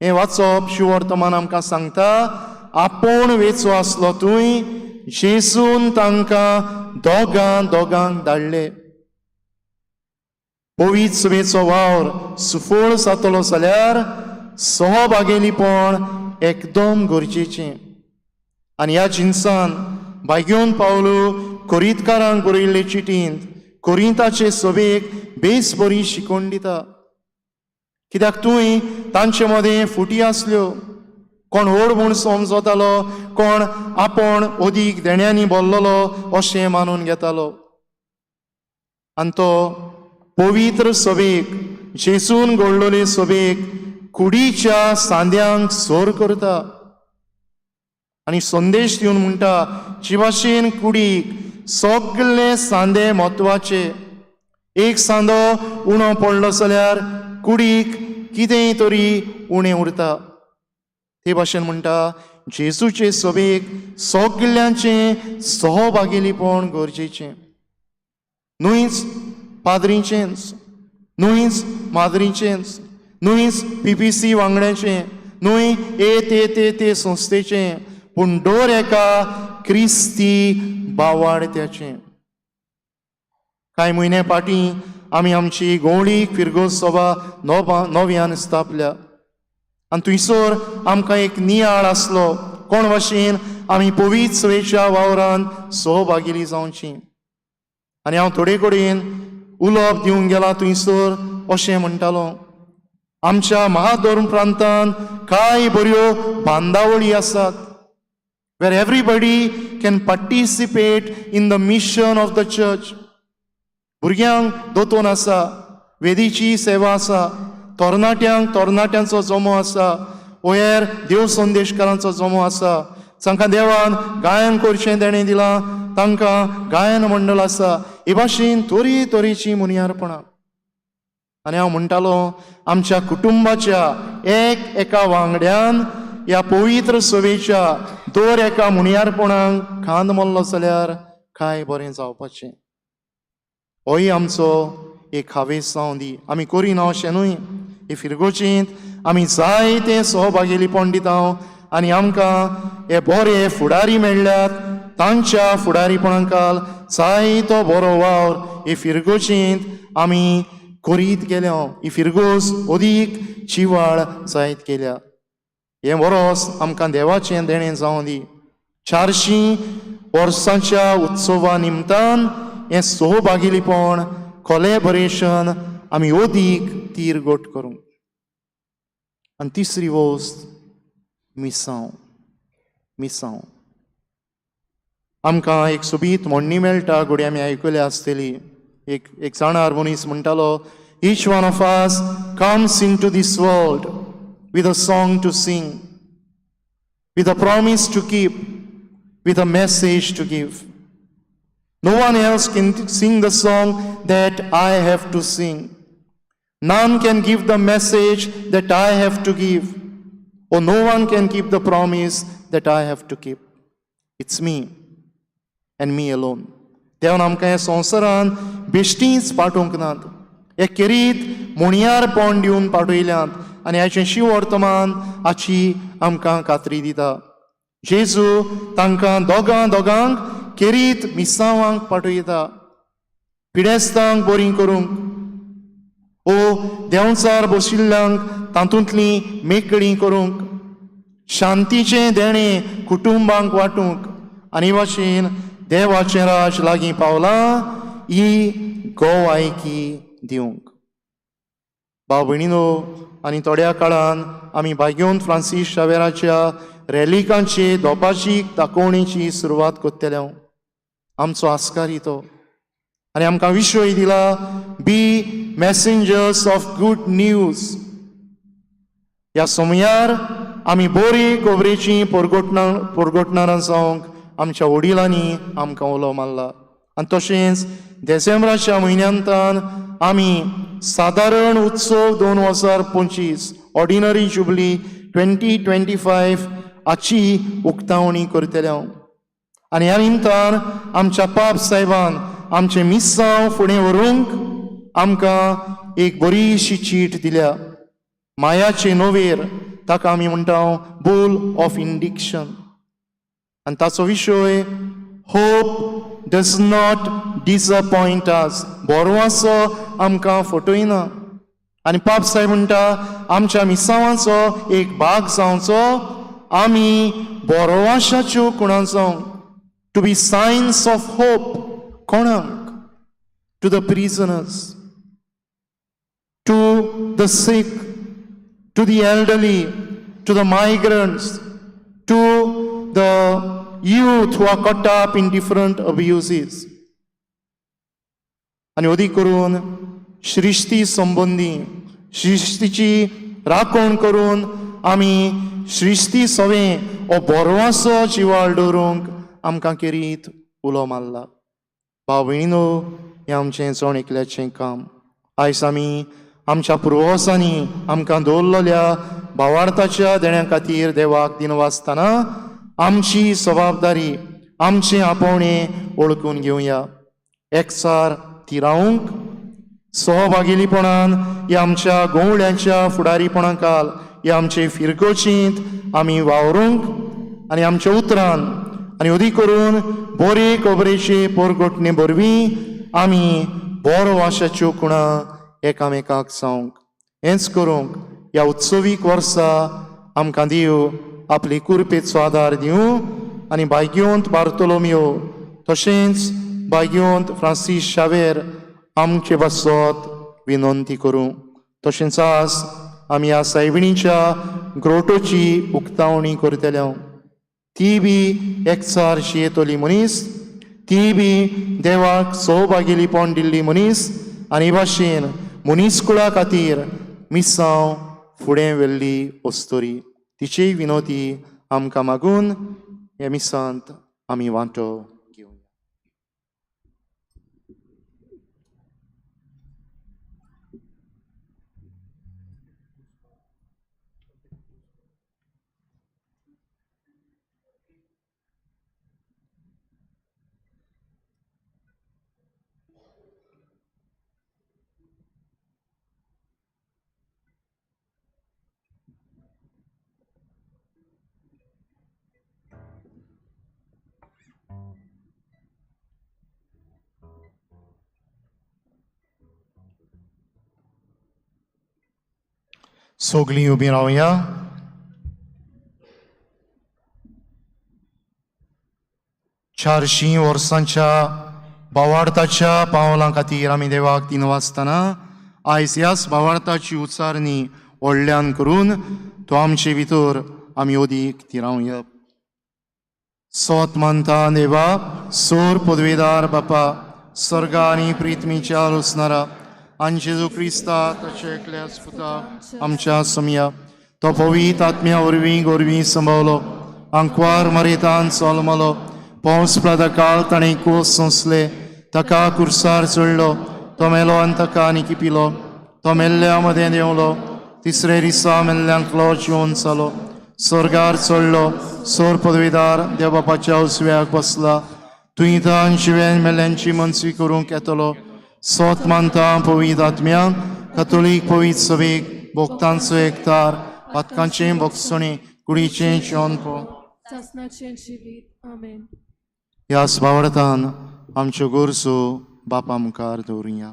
हें वाचप शिवर्तमान आमकां सांगता, आपूण वेचो आसलो थंय जेजून तांकां दोगां दोगांक धाडले. पवित्र सभेचो वावर सुफळ जातलो जाल्यार सहभागेलीपण एकदम गरजेचें. आनी ह्या जिनसान भाग्योन पावलो कोरितकारांक बरयल्ले चिटींत कोरिंताचे सभेक बेस बरी शिकवण दिता, कित्याक थंय तांचे मदें फुटी आसल्यो. कोण व्हड म्हूण समजतालो, कोण आपूण अदीक देण्यांनी बोल्लोलो अशें मानून घेतालो. आनी तो पवित्र सभेक, जेजून घडलोले सभेक कुडीच्या सांद्यांक सोर करता आनी संदेश दिवन म्हणटा, जे भाशेन कुडीक सगळे सांदे म्हत्वाचे, एक सांदो उणो पडलो जाल्यार कुडीक कितेंय तरी उणें उरता, ते भाशेन म्हणटा जेजूचे सभेक सगल्यांचें सहभागेलीपण गरजेचें. न्हूच पाद्रीचेंच, न्हूच माद्रीचेंच, न्हूच पीपीसी वांगड्याचें, न्हय ए ते ते ते संस्थेचें, पूण दर एका क्रिस्ती बावाडत्याचें. कांय म्हयने फाटीं आमी आमची गोवळी फिरगोज सभा नव्यान स्थापल्या आनी थंयसर आमकां एक नियाळ आसलो कोण भाशेन आमी पवित्र सभेच्या वावरान सहभागिली जावची. आनी हांव थोडे कडेन उलोवप दिवंक गेला थंयसर अशें म्हणटालो, आमच्या महाधर्म प्रांतान कांय बऱ्यो बांदावळी आसात where everybody can participate in the mission of the church. भुरग्यांक दोतोन आसा, वेदीची सेवा आसा, तरणाट्यांक तरणाट्यांचो जमो आसा, वयर देव संदेशकारांचो जमो आसा, जांकां देवान गायन करचें देणें दिलां तांकां गायन मंडळ आसा. हे भाशेन तरे तरेचीं मुनियारपणां. आनी हांव म्हणटालो, आमच्या कुटुंबाच्या एक एका वांगड्यान ह्या पवित्र सभेच्या दर एका मुनियारपणाक खांद मारलो जाल्यार काय बरें जावपाचें. होय आमचो एक हावेस जावं दी. आमी करिना अशें न्हय. हे फिरगोचींत आमी जायते सहभागेलीपण दिता आनी आमकां हे बरे फुडारी मेळ्ळ्यात. तांच्या फुडारीपणाकाल जायतो बरो वावर हे फिरगोचींत आमी करीत गेल्या. ही फिरगोज अदीक जिवाळ जायत गेल्या. हें वरोस आमकां देवाचें देणें जावं दी. 400 वर्सांच्या उत्सवा निमतान हें सहभागीपण, कोलॅबरेशन आमी अदीक तीर गोट करूंक. आनी तिसरी वस्त, मिसांव. मिसांव. आमकां एक सोबीत म्हणणी मेळटा, घडये आमी आयकल्या आसतली. एक एक जाणार मनीस म्हणटालो, "Each one of us comes into this world with a song to sing, with a promise to keep, with a message to give." No one else can sing the song that I have to sing. None can give the message that I have to give, or no one can keep the promise that I have to keep. It's me and me alone. देवान आमकां ह्या संवसारान बेश्टीच पाठोवंक नात, हे खेरीत मुणयारपण दिवन पाठयल्यात आनी हाचें शिवर्तमान हाची आमकां खात्री दिता. जेजू तांकां दोगां दोगांक खेरीत मिसांवांक पाठयता, पिडेस्तांक बरीं करूंक ओ देंवचार बशिल्ल्यांक तातूंतलीं मेकळीं करूंक, शांतीचें देणें कुटुंबांक वांटूंक आनी भाशेन देवाचें राज लागीं पावलां ही गोवायकी दिवंक. भाव भयणीनो, आनी थोड्या काळान आमी भाग्योन फ्रांसीस शावेराच्या रॅलिकांचे दोपाची दाखोवणेची सुरवात करतले. आमचो आस्कारी तो आनी आमकां विशय दिला, be messengers of good news. ह्या समयार आमी बरी खबरेची परगटणारां जावंक आमच्या वडिलांनी आमकां उलो मारला. आनी तशेंच देसेंब्राच्या म्हयन्यांतान आमी सादारण उत्सव 2025, ऑर्डिनरी जुबली 2025 हाची उक्तावणी करतले हांव. आनी ह्या निमतान आमच्या पाप साहेबान आमचें मिसांव फुडें व्हरूंक आमकां एक बरीशी चीट दिल्या, मायाचे नोवेर, ताका आमी म्हणटा बुल ऑफ इंडिक्शन. आनी ताचो विशय hope does not disappoint us. बोरवासो आमकां फटयना. आनी पाप साहेब म्हणटा, आमच्या मिसांवाचो एक भाग जावचो, आमी बोरवाशाच्यो कुणां जावंक, to be signs of hope. कोणाक? To the prisoners, to the sick, to the elderly, to the migrants, to the youth who are caught up in different abuses. आनी अदीक करून सृश्टी संबंदी, सृश्टीची राखण करून आमी सृश्टी सवें हो बोरवासो जिवाळ दवरूंक आमकां खेरीत उलो मारला. भाव भयणीनो, हें आमचें जण एकल्याचें काम. आयज आमी आमच्या पुर्वजांनी आमकां दवरलेल्या भावार्थाच्या देण्या खातीर देवाक दिनवासतना आमची जबाबदारी, आमचें आपोवणें वळखून घेवया, एकचार थिरावंक सहभागिलीपणान ह्या आमच्या गवळ्यांच्या फुडारीपणा खाल ह्या आमचे फिरगोचींत आमी वावरूंक आनी आमच्या उतरान आनी अदीक करून बरे खबरेचे पोरगोटणे वरवीं आमी बरो वाशाच्यो कुणां एकामेकाक जावंक. हेंच करूंक ह्या उत्सवीक वर्सा आमकां देव आपली कुरपेचो आदार दिवं आनी भाग्योंत बार्तोलोमियो तशेंच भाग्योंत फ्रांसीस शावेर आमचे पासत विनंती करूं. तशेंच आज आमी ह्या सायबिणीच्या ग्रोटोची उक्तावणी करतले. ती बी एकचार शियेतली मनीस, ती बी देवाक सौभागेलीपण दिल्ली मनीस आनी भाशेन मनीसकुळा खातीर मिसांव फुडें व्हेल्ली अस्तुरी. तिची विनोती आमकां मागून ह्या मिसांत आमी वांटो घेवया. सगळीं उबीं रावया. 400 वर्सांच्या भावार्थाच्या पावलां खातीर आमी देवाक दिनवासतना आयज ह्याच भावार्थाची उच्चारणी व्हडल्यान करून तो आमचे भितर आमी अदीक थिरावया. सोत मानता देवा, सोर पदवेदार बापा, सर्गा आनी प्रिथ्मीच्या रोसणारा आनी जेजू क्रिस्ता ताच्या एकल्याच पुता आमच्या समया, तो पवित्र आत्म्या वरवीं गोरवीं संभवलो, आंकवार मरेतान चलमलो, पावस काळ ताणें कोस सोंसले, ताका कुर्सार चडलो, तो मेलो आनी ताका आनी किपिलो. तो मेल्ल्या मदें देंवलो, तिसरे दिसा मेल्ल्यांतलो जिवन जालो, स्वर्गार चडलो, सोर पदवीदार देव बापाच्या उजव्याक बसला. तुंय तान जिवेन मेल्ल्यांची मनसी करूंक येतलो. सोत मानता पवीत आत्म्यान, कथोलीक पवीत सभेक, भोक्तांचो एकतार, पातकांचें भोगसणें, कुडीचें जिवनपण, सासणाचें जिवीत. आमेन. ह्या सुवार्थान आमच्यो गरजो बापा मुखार दवरुया.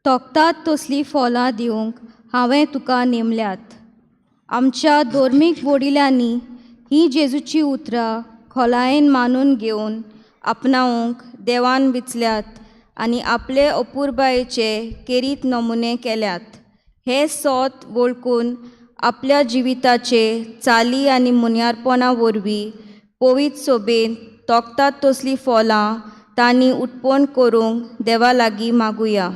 तोखतात तसलीं फळां दिवंक हांवें तुका नेमल्यात. आमच्या धर्मीक वडिलांनी हीं जेजूचीं उतरां खोलायेन मानून घेवन आपणावंक देवान विचल्यात आनी आपले अपुरबायेचे केरीत नमुने केल्यात. हें सोत वळखून आपल्या जिविताचे चाली आनी मुन्यारपणा वरवीं पवित्र सोबेन तोखतात तसलीं फळां तांणी उत्पन्न करूंक देवा लागीं मागुया.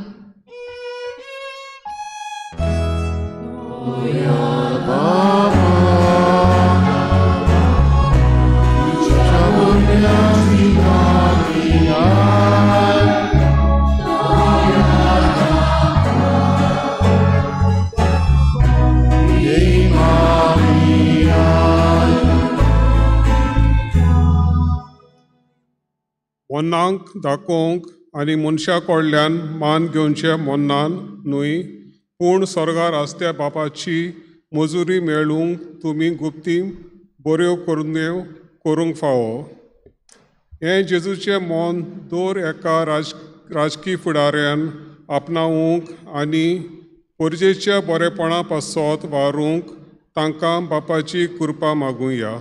मोन्नांक दाखोवंक आनी मनशा कडल्यान मान घेवचे मोन्नान न्हय, पूण स्वर्गार आसत्या बापाची मजुरी मेळूंक तुमी गुप्ती बऱ्यो करुन्यो करूंक फावो. हें जेजूचें मन दर एका राजकी फुडाऱ्यान आपणावंक आनी परजेच्या बरेपणा पासत वावरूंक तांकां बापाची कृपा मागुया.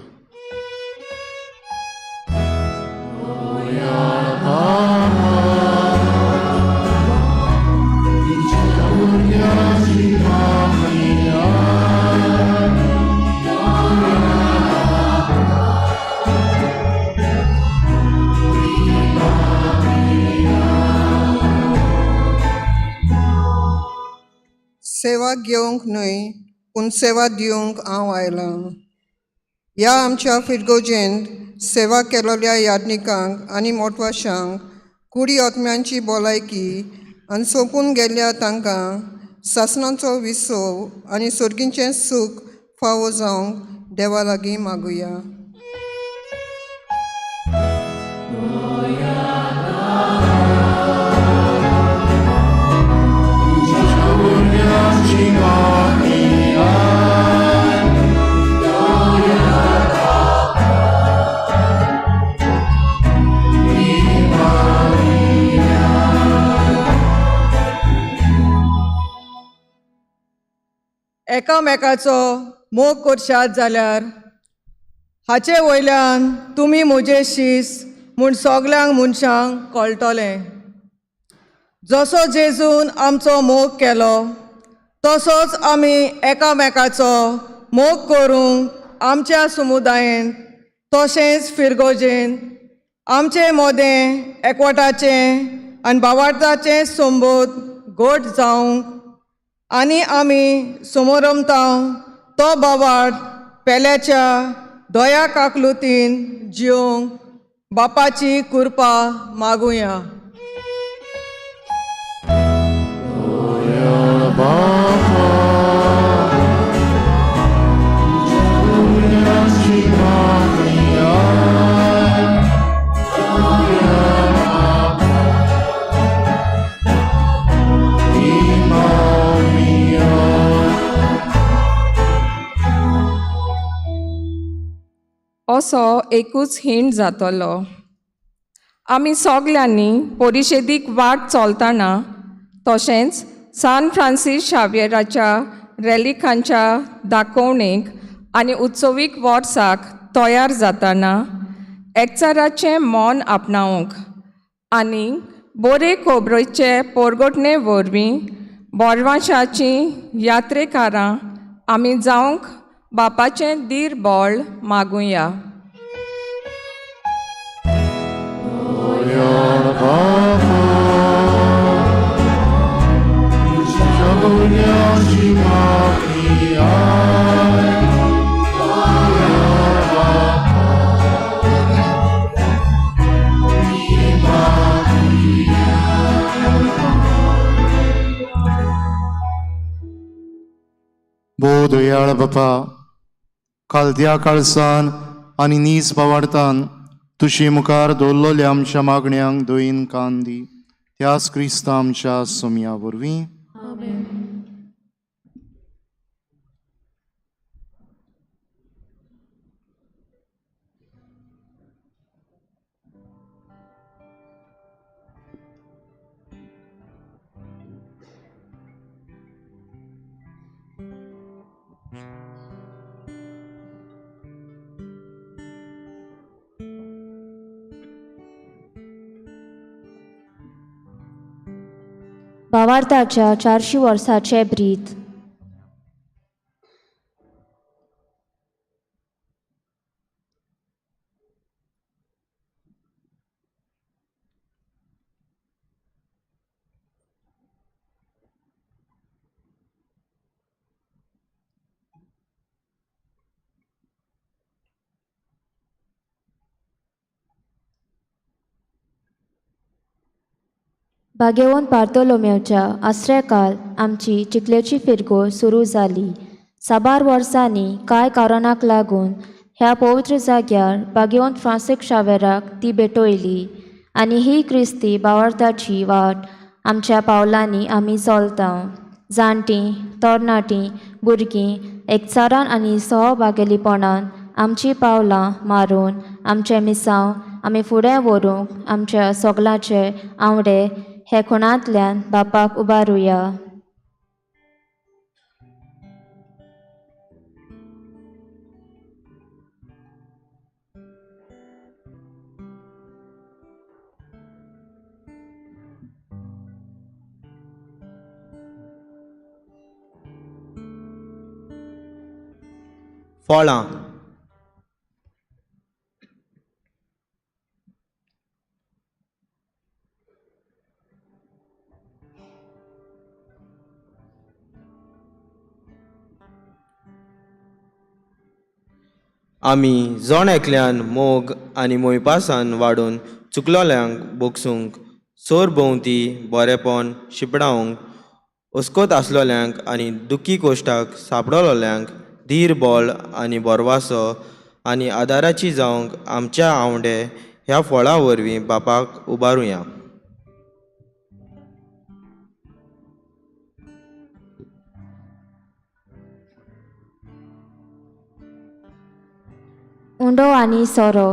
सेवा घेवंक न्हय पूण सेवा दिवंक हांव आयलां. ह्या आमच्या फिरगोजेंत सेवा केलेल्या याज्ञिकांक आनी मोटवाशांक कुडी आत्म्यांची भलायकी आनी सोंपून गेल्ल्या तांकां सासणाचो विसव आनी सर्गीचें सूख फावो जावंक देवा लागीं मागुया. एकामेकाचो मोग करशात जाल्यार हाचे वयल्यान तुमी म्हजे शीस म्हूण सगल्यांक मनशांक कळटलें. जसो जेजून आमचो मोग केलो तसोच आमी एकामेकाचो मोग करूंक आमच्या समुदायेन तशेंच फिरगोजेन आमचे मोदें एकवटाचें आनी बावार्थाचें संबोध घट जावंक आनी आमी समोरमतांव तो बावार्थ पेल्याच्या दया काकलुतीन जिवंक बापाची कृपा मागुया. असो एकूच हीण जातलो. आमी सगल्यांनी परिशेदीक वाट चलतना तशेंच सान फ्रांसीस शाव्येराच्या रॅलिकांच्या दाखोवणेक आनी उत्सवीक वर्साक तयार जातना एकचाराचें मन आपणावंक आनी बरे खबरेचे पोरगोटणे वरवीं बोरवाशाचीं यात्रेकारां आमी जावंक बापाचें धीर बळ मागुया. भोव दयाळ बापा, कालद्या काळसान आनी नीज भावार्थान तुशी मुखार दवरलेल्या आमच्या मागण्यांक दयेन कान दी, त्याच क्रिस्ता आमच्या सोमया वरवीं. आमेन. भावार्थाच्या 400 वर्साचे ब्रीद. भाग्यवंत बार्तोलोमेवच्या आश्रयकाल आमची चिखलेची फिरगो सुरू जाली. साबार वर्सांनी कांय कारणाक लागून ह्या पवित्र जाग्यार भाग्यवंत फ्रांसीक शावेराक ती भेटयली आनी ही क्रिस्ती भावार्थाची वाट आमच्या पावलांनी आमी चलता. जाणटीं, तरणाटीं, भुरगीं एकचारान आनी सहभागेलीपणान आमचीं पावलां मारून आमचें मिसांव आमी फुडें व्हरूंक आमच्या सगळ्यांचे आंवडे हे खुणांतल्यान बापाक उबारुया. फळां. आमी जण एकल्यान मोग आनी मोयपासान वाडून चुकलोल्यांक बोगसूंक, सोर भोंवती बरेपण शिंपडावंक, अस्कोत आसलोल्यांक आनी दुखी कोश्टाक सांपडलोल्यांक धीर बळ आनी भरवासो आनी आदाराची जावंक आमच्या आंवडे ह्या फळां वरवीं बापाक उबारुया. उंडो आनी सोरो.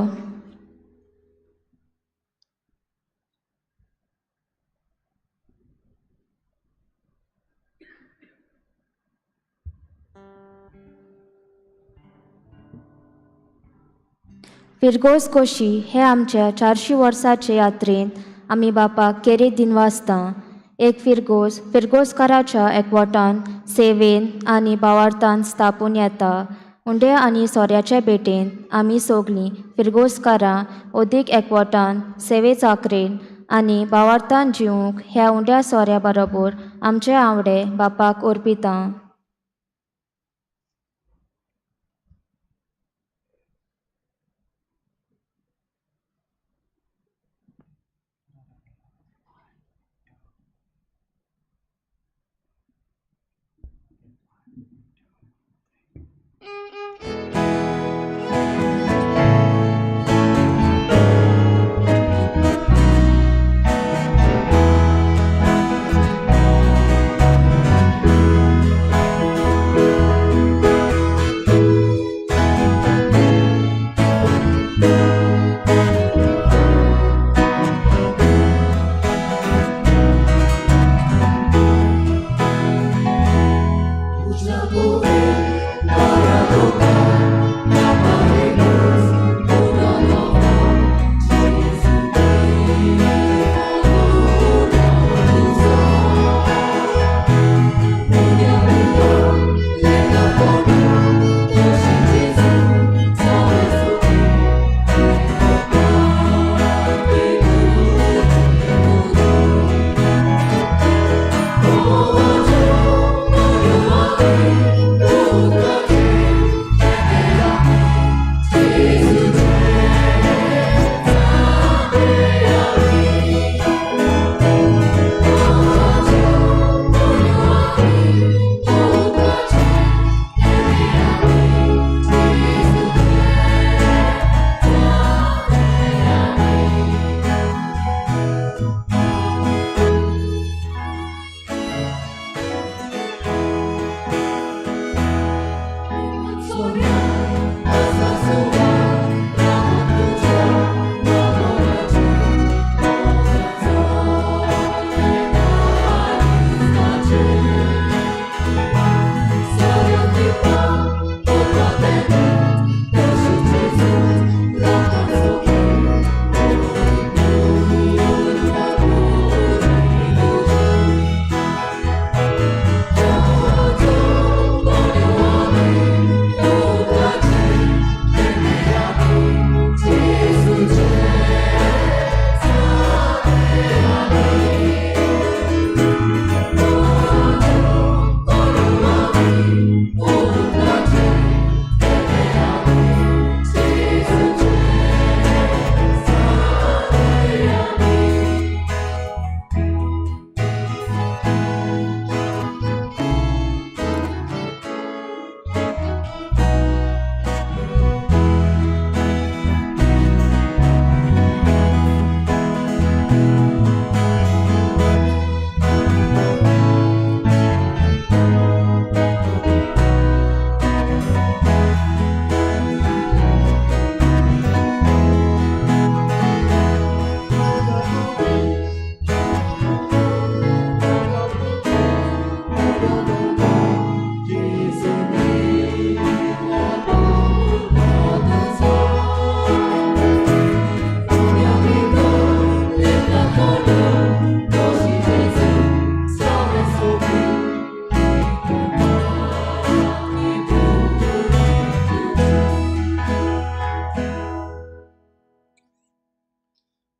फिरगोज कोशी हे आमच्या 400 वर्साचे यात्रेंत आमी बापाक केरी दिनवासता. एक फिरगोज फिरगोजकाराच्या एकवटान, सेवेन आनी भावार्थान स्थापून येता. उंडे आनी सोऱ्याचे भेटेन आमी सगळीं फिरगोजकारां अदीक एकवटान, सेवे चाकरेन आनी भावार्थान जिवूंक ह्या उंड्या सोऱ्या बरोबर आमचे आंवडे बापाक अर्पिता.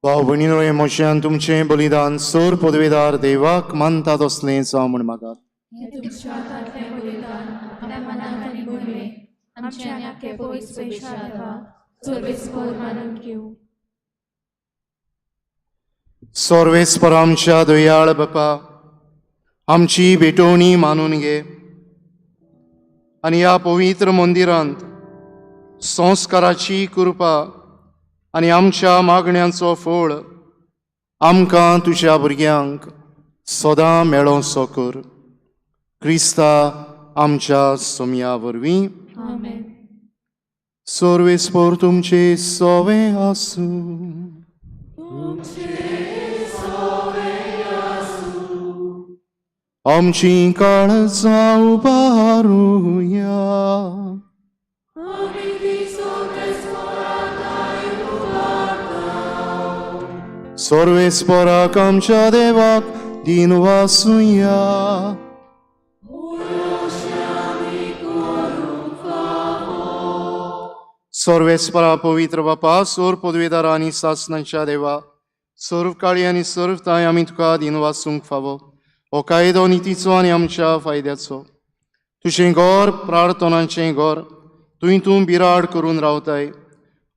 भाव भयणीनो हें म्हज्यान तुमचें बलिदान सोर पदवेदार देवाक मानता तसलें जावं म्हूण मागात. हें तुमच्या हातांतलें बलिदान आपल्या मनात आनी मोहिमे आमच्या आनी आख्खे पवित्र सभेच्या देवा सर्वेस्पोर मानून घेवं. सर्वेस्पर आमच्या दयाळ बापा, आमची भेटवणी मानून घे आनी ह्या पवित्र मंदिरांत संस्काराची कृपा आनी आमच्या मागण्यांचो फळ आमकां तुज्या भुरग्यांक सदां मेळोसो कर. क्रिस्ता आमच्या सोमया वरवीं. आमेन. सर्वेस्पर तुमचे सोवे आसूं. आमची काळजां उबारुया. सर्वेस्पराक आमच्या देवाक दिन वासुया. सर्वेस्परा पवित्र बापा, सोर पदवेदारा आनी सासनाच्या देवा, सर्व काळी आनी सर्व ताय आमी तुका दिन वासूंक फावो. हो कायदो नितीचो आनी आमच्या फायद्याचो. तुजें घर प्रार्थनाचें घर, तुंय तूं बिराड करून रावताय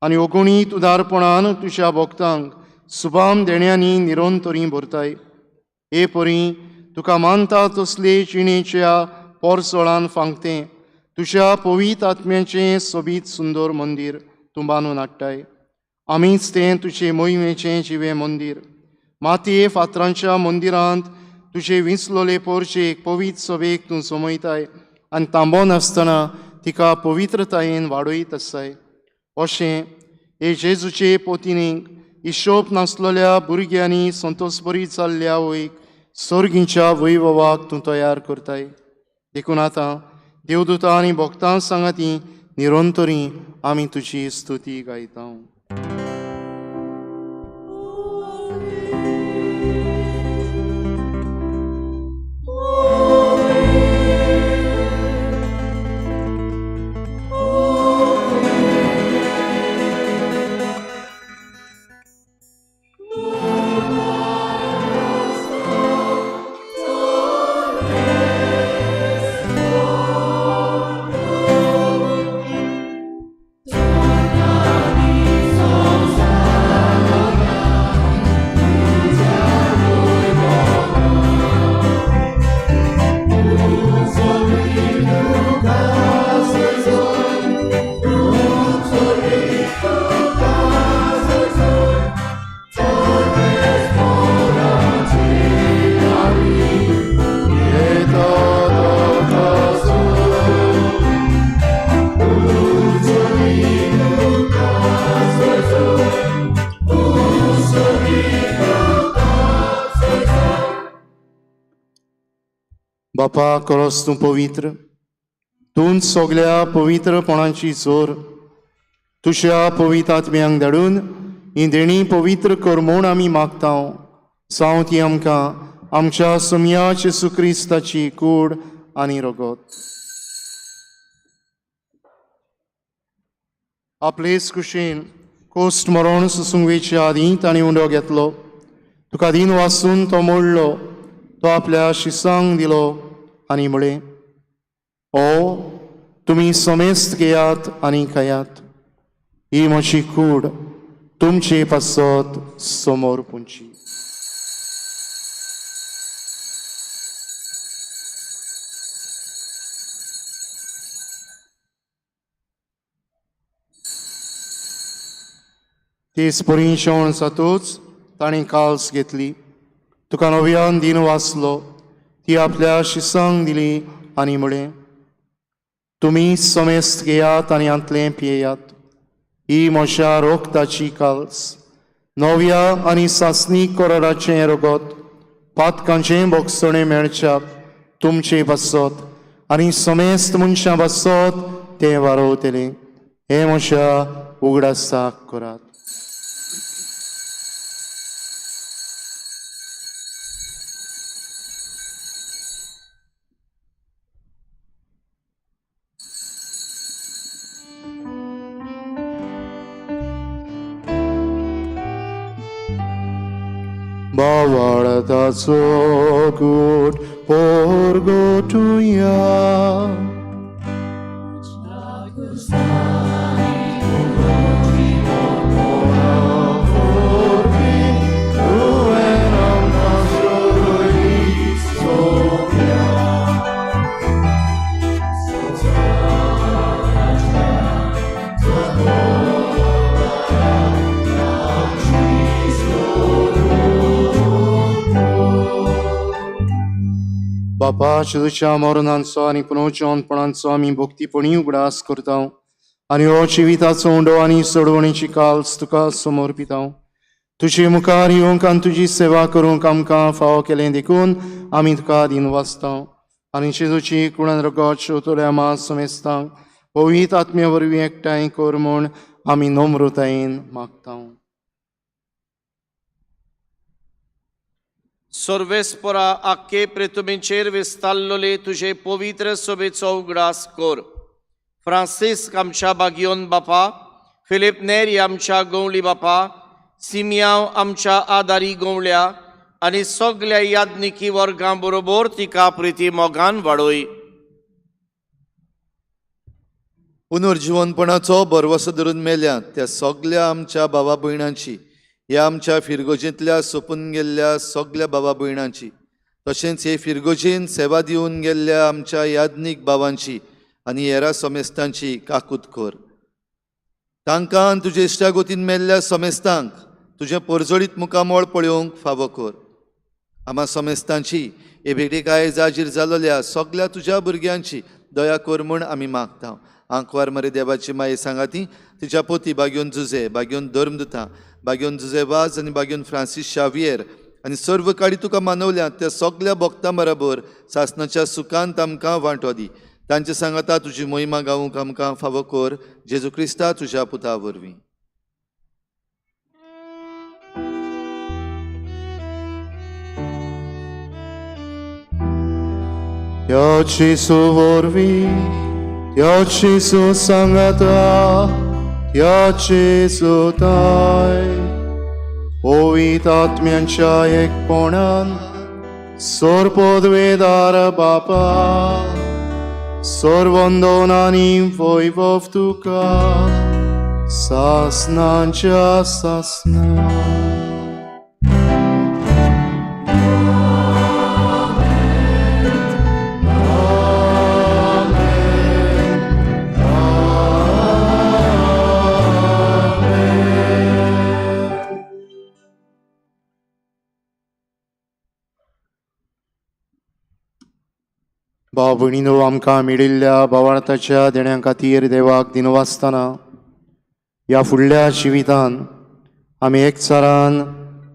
आनी अगुणीत उदारपणान तुज्या भक्तांक सुबाम देण्यांनी निरंतरी भरताय. हे परी तुका मानता तसले जिणेच्या पोरसोळान फांगतें तुज्या पवित्र आत्म्याचें सोबीत सुंदर मंदीर तूं बांदून हाडटाय. आमीच तें तुजें मोहिमेचें जिवें मंदीर. मातये फातरांच्या मंदिरांत तुजे विंचलोले पोरचेक पवित्र सभेक तूं समयताय आनी तांबो नासतना तिका पवित्रतायेन वाडयत आसाय. अशें हे जेजूचे पोतिनीक हिशोब नासलोल्या भुरग्यांनी संतोषबरी जाल्ल्या वयक सर्गीच्या वैभवाक तूं तयार करताय. देखून आतां देवदूतां आनी भक्तां सांगाती निरंतरी आमी तुजी स्तुती गायता. बापा, करोस तूं पवित्र, तूं सगल्या पवित्रपणाची जोर तुज्या पवित्र आत्म्यांक धाडून ही देणी पवित्र कर म्हूण आमी मागता. जावं ती आमकां आमच्या सोमया जेजू क्रिस्ताची कूड आनी रगत. आपलेच कुशीन कोस्ट मरण सोसूंक वेच्या आदीं ताणें उंडो घेतलो. तुका दीन वासून तो मोडलो, तो आपल्या शिसांक दिलो आनी म्हळें, ओ तुमी समेस्त घेयात आनी खायात, ही म्हजी कूड तुमचे पासत समोर पुंची. तेच परी जेवण जातूच ताणें काल्स घेतली, तुका नव्यान दीन वाचलो, ती आपल्या शिसांक दिली आनी म्हळें, तुमी समेस्त घेयात आनी हांतलें पियेयात, ही म्हज्या रोगताची काल्स, नव्या आनी सासणी कराराचें रगत, पातकांचें भोगसणें मेळच्याक तुमचे पासत आनी समेस्त मनशां पासत तें वारोवतलें. हें म्हज्या उगडासाक करात. भावार्थाचो गूट पोरगोटुया. बापा, जेजूच्या मरणांचो आनी पुनर्जिवनपणाचो आमी भक्तीपणी उगडास करता आनी हो जिविताचो उंडो आनी सोडवणीची काल्स तुका समर्पिता. तुजे मुखार येवंक आनी तुजी सेवा करूंक आमकां फावो केलें देखून आमी तुका दिनवासता आनी जेजूची कुळान रगत शेवतल्या मा समेस्तांक पवित्र आत्म्या वरवीं एकठांय कर म्हूण आमी नम्रतायेन मागता. सर्वेस्परा आख्खे प्रितुमीचेर विस्तारलोले तुजे पवित्र सभेचो उगडास कर. फ्रांसिस्क आमच्या बागियोन बापा, फिलीप नेरी आमच्या गवळी बापा, सिमियांव आमच्या आदारी गवळ्या आनी सगल्या यादनिकी वर्गां बरोबर तिका प्रिती मोगान वाडय. पुनर्जिवनपणाचो भरवसो धरून मेल्या त्या सगल्या आमच्या भावा भयणांची, ह्या आमच्या फिरगोजेंतल्या सोंपून गेल्ल्या सगल्या भावा भयणांची, तशेंच हे फिरगोजेन सेवा दिवन गेल्ल्या आमच्या याज्ञीक भावांची आनी हेरा समेस्तांची काकूत कर. तांकां तुजे इश्टागोतीन मेल्ल्या समेस्तांक तुजें परजळीत मुखामळ पळोवंक फावो कर. आमा समेस्तांची हे भेटेकाय जाजीर जालोल्या सगल्या तुज्या भुरग्यांची दया कर म्हूण आमी मागता. आंकवार मरे देवाची माये सांगाती तिच्या पोती बागेवन जुजे, बागेवन धर्मदुतां, बागेवन जुजे वाज आनी बागेवन फ्रांसीस शावियर आनी सर्व काळी तुका मानवल्या त्या सगल्या भक्तां बराबर सासणाच्या सुखांत आमकां वांटो दी. तांचे सांगाता तुजी मोहिमा गावूंक आमकां फावो कर, जेजू क्रिस्ता तुज्या पुता वरवीं. ह्या जेजू वरवीं, ह्या जेजू सांगाता, ह्या जेजू ताय पवित्र आत्म्यांच्या एकपणान सर्वपदवेदार बापा, सर्वंदन आनी वैभव तुका सासणाच्या सासणा. भाव भयणीनो, आमकां मेळिल्ल्या भावार्थाच्या देण्यां खातीर देवाक दिनवासतना ह्या फुडल्या जिवितान आमी एकचारान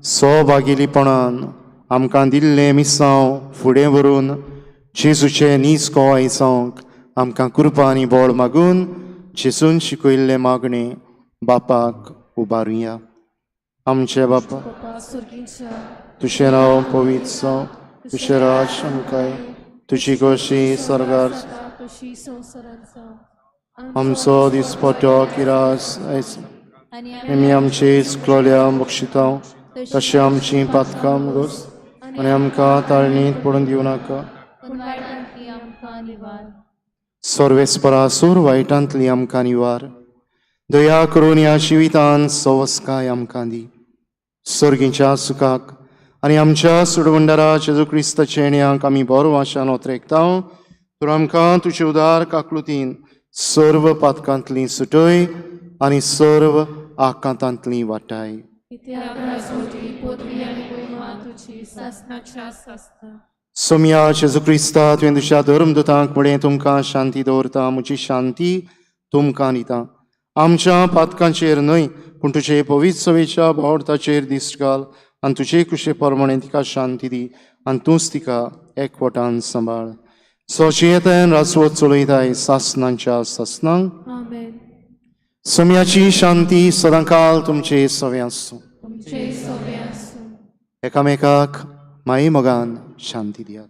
सहभागिलीपणान आमकां दिल्लें मिसांव फुडें व्हरून जेजूचें नीज गोवाय जावंक आमकां कृपा आनी बळ मागून जेजून शिकयल्लें मागणें बापाक उबारुया. आमचे बापा, तुजें नांव पवित्र जावं, तुजें राज आमकां, तुजी खोशी सर्गार आमचो दिसपट्टो किरास आयज आमी आमची चुकलोल्या बक्षिता तशें आमची पातकां गोस आनी आमकां ताळणींत पडून दिवं नाका, सर्वेस्परासूर वायटांतली आमकां निवार. दया करून ह्या जिवितान सवस्काय आमकां दी. सर्गीच्या सुखाक आनी आमच्या सुडवंडारा जेजू क्रिस्ताच्या येण्याक आमी बरो वाशान ओतरेकता. तर आमकां तुजे उदार काकलुतीन सर्व पातकांतली सुटय आनी सर्व आकांतांतली वाटाय. सोमया जेजू क्रिस्ता, तुवें तुज्या धर्मदुतांक म्हणलें, तुमकां शांती दवरता, म्हजी शांती तुमकां दिता. आमच्या पातकांचेर न्हय पूण तुजे पवित्र सभेच्या भावार्थाचेर दिश्ट घाल आनी तुजे कुशे प्रमाणे तिका शांती दी आनी तूंच तिका एकवटान सांबाळ. सजियेतायन राजवत चलयताय सासणांच्या सासणांक. सम्याची शांती सदांकाल तुमचे सवे आसूं. एकामेकाक माई मोगान शांती दियात.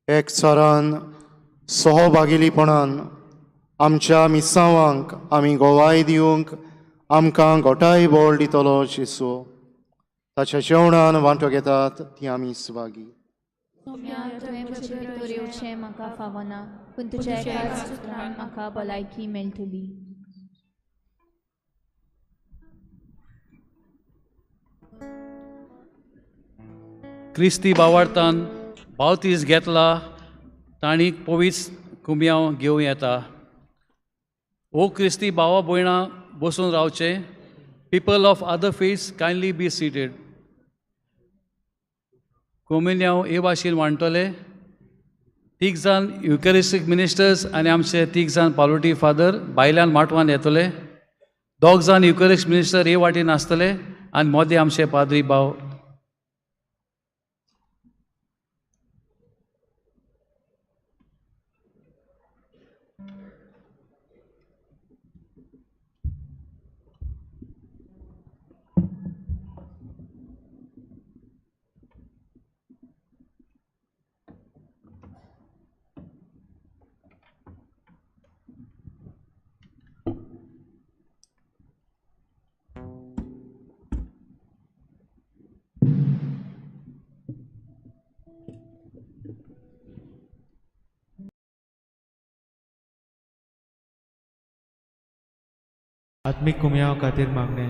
एकचारान सहभागिलीपणान आमच्या मिसांवांक आमी गोवाय दिवंक आमकां गोठाय बोळ दितलो जेसू ताच्या जेवणान वांटो घेतात ती आमी सुभागी. सोम्या, तुवें म्हजे भितर येवचें म्हाका फावना, पूण तुज्या एकाच उतरान म्हाका भलायकी मेळटली. क्रिस्ती बावार्थान बावतीस घेतला तांणी पवित्र कुमयांव घेवं येता. ओ क्रिस्ती भावा भयणां बसून रावचें. People of other faiths kindly be seated. कोमिन्यांव हे भाशेन वांटतले. तीग जाण युकरिस्टीक मिनिस्टर्स आनी आमचे तीग जाण पालोटी फादर भायल्यान माटवान येतले. दोग जाण युकरिस्ट मिनिस्टर हे वाटेन आसतले आनी मोदें आमचे पाद्री भाव. आत्मीक कुमयांव खातीर मागणें.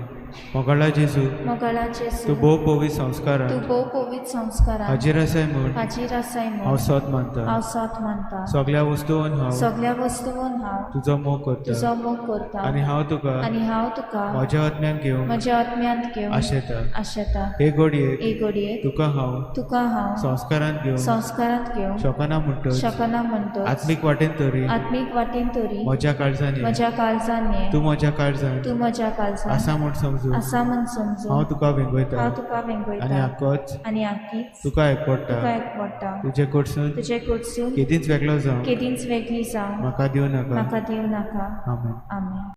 मोगाळा जेजू, मोगाळा जेजू, तूं भोव पवित्र संस्कारान, तूं भोव पवित्र संस्कारान हाजीर आसाय म्हूण, हाजीर आसाय म्हूण हांव सोद मानता, हांव सोद मानता. सगल्या वस्तून हांव, सगल्या वस्तून हांव तुजो मोग करता, तुजो मोग करता. आनी हांव तुका, आनी हांव तुका म्हज्या आत्म्यान घेवंक, म्हज्या आत्म्यांत घेवंक आशेता, आशेता. हे घडयेक, हे घडयेक तुका हांव, तुका हांव संस्कारांत घेवंक, संस्कारांत घेवंक शकना म्हणटच, शकना म्हणटच, आत्मीक वाटेन तरी, आत्मीक वाटेन तरी म्हज्या काळजान ये, म्हज्या काळजान ये, तूं म्हज्या काळजान, तूं म्हज्या काळजान आसा म्हूण समजून, आसा म्हूण समजून हांव तुका वेंगयता, हांव तुका वेंगयता. आनी आकोच, आनी आकीच तुका एकवटा, तुका एकवटा. तुजे कडसून, तुजे कडसून केदींच वेगळो जावं, केदींच वेगळी जावं म्हाका दिवं नाका, म्हाका दिवं नाका. आमेन. आमेन.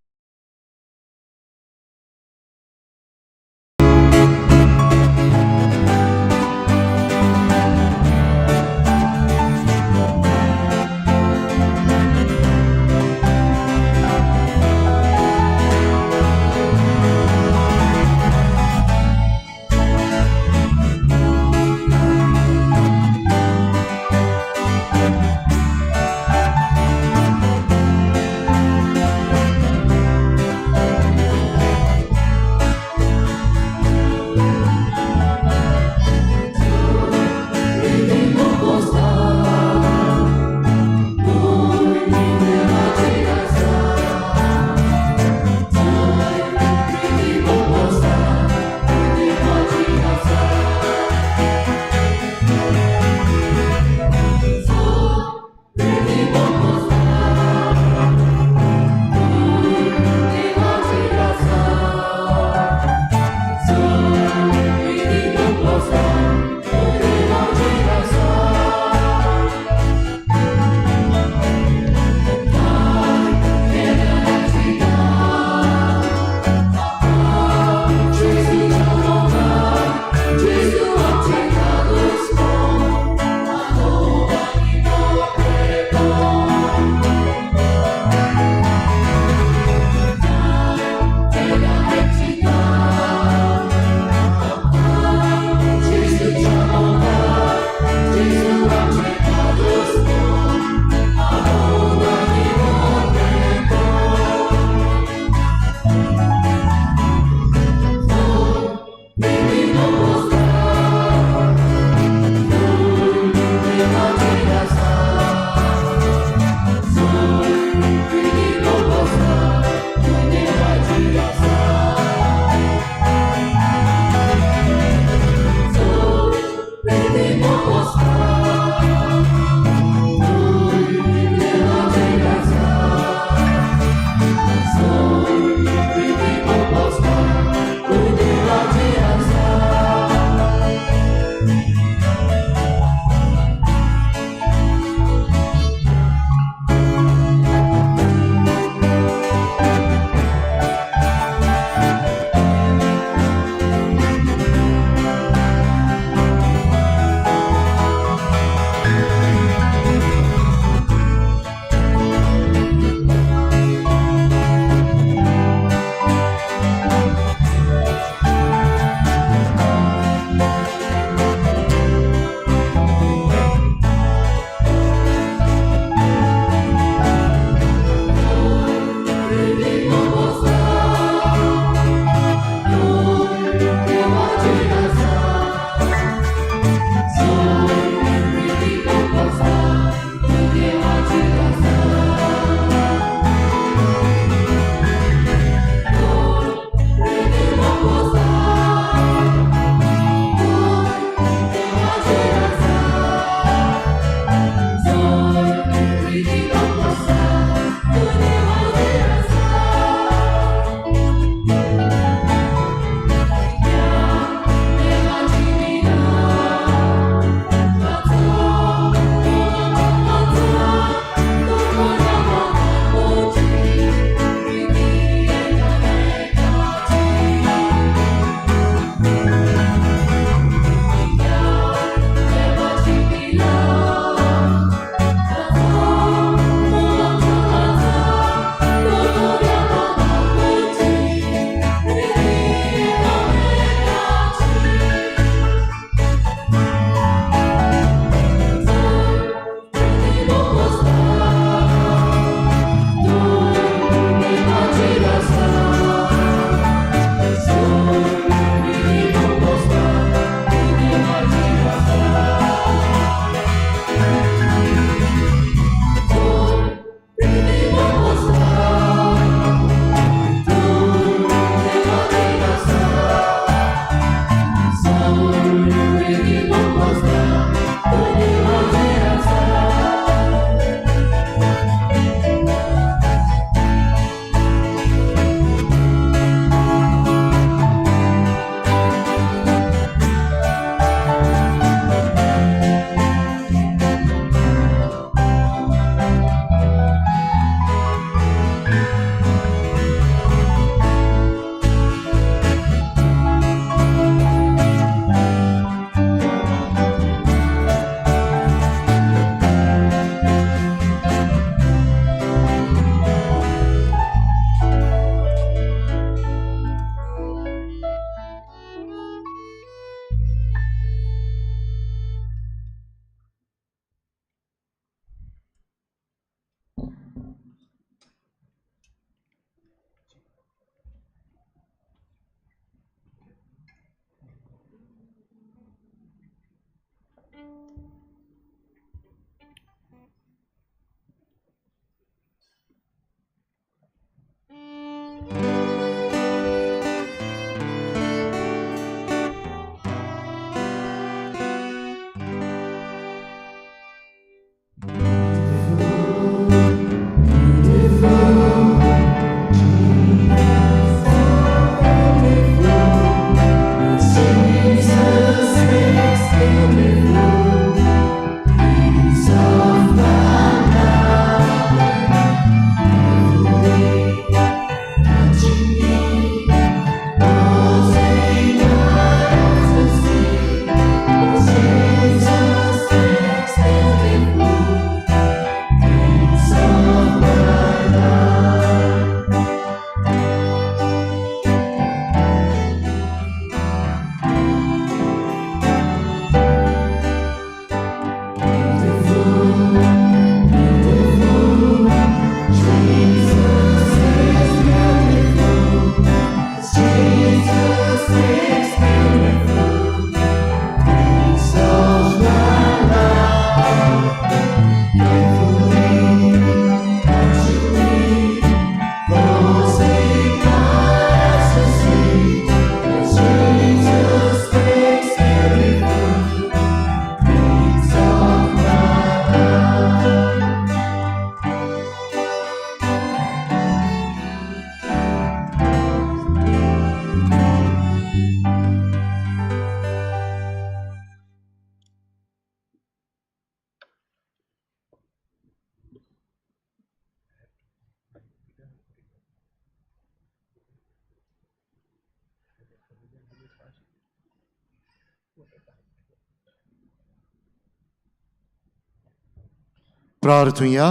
प्रार्थुया.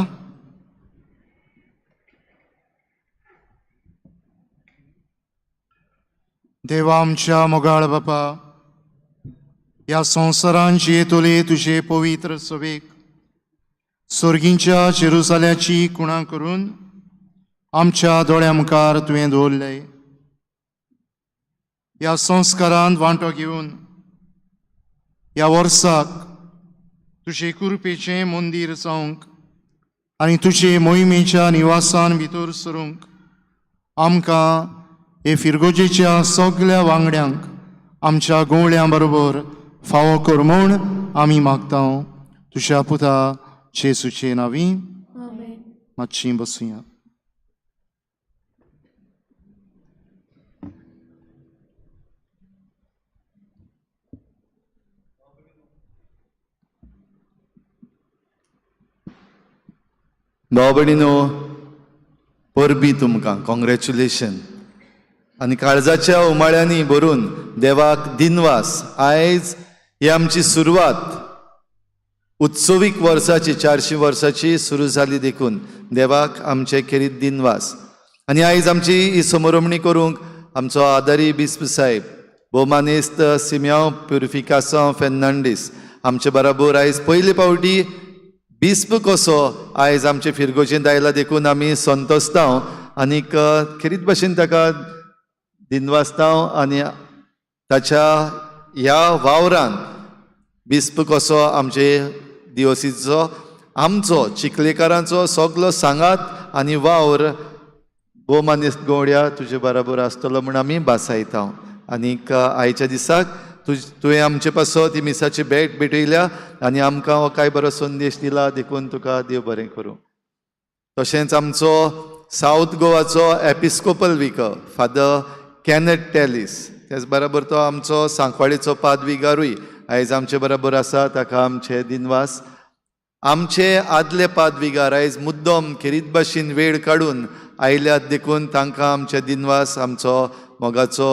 देवा आमच्या मोगाळ बापा, ह्या संवसारान जियेतले तुजे पवित्र सभेक सोर्गींच्या जेरुजाल्याची कुणा करून आमच्या दोळ्या मुखार तुवें दवरले. ह्या संस्कारान वांटो घेवन ह्या वर्साक तुजे कृपेचें मंदीर जावंक आनी तुजे मोहिमेच्या निवासान भितर सरूंक आमकां हे फिरगोजेच्या सगल्या वांगड्यांक आमच्या गवळ्यां बरोबर फावो कर म्हूण आमी मागता तुज्या पुता जेसूचे नांवी. मातशी बसुया. भाव भयणीनो, परबीं तुमकां, कॉंग्रेच्युलेशन. आनी काळजाच्या उमाळ्यांनी भरून देवाक दिनवास. आयज ही आमची सुरवात उत्सवीक वर्साची, 400 वर्साची सुरू जाली देखून देवाक आमचे खेरीत दिनवास. आनी आयज आमची ही समरोमणी करूंक आमचो आदारी बिस्प साहेब भोवमानेस्त सिम्यांव प्युरिफिकासांव फेर्नांडीस आमचे बराबर आयज पयले पावटी बिस्प कसो आयज आमचे फिरगोजेंत आयला देखून आमी संतोस्तांव आनीक खेरीत भाशेन ताका दिनवासतांव. आनी ताच्या ह्या वावरान बिस्प कसो आमचे दिवसीचो आमचो चिखलेकारांचो सगलो सांगात आनी वावर भोवमानेस्त गवड्या तुजे बराबर आसतलो म्हूण आमी भासायता. आनीक आयच्या दिसाक तुवें आमचे पासत ही मिसाची भेट भेटयल्या आनी आमकां हो काय बरो संदेश दिला देखून तुका देव बरें करूं. तशेंच आमचो सावथ गोवाचो episcopal vicar father Canute Tellis, तेच बराबर तो आमचो सांकवाळीचो पादविगारूय आयज आमचे बराबर आसा, ताका आमचे दिनवास. आमचे आदले पादविगार आयज मुद्दम खेरीत भाशेन वेळ काडून आयल्यात देखून तांकां आमचे दिनवास. आमचो मोगाचो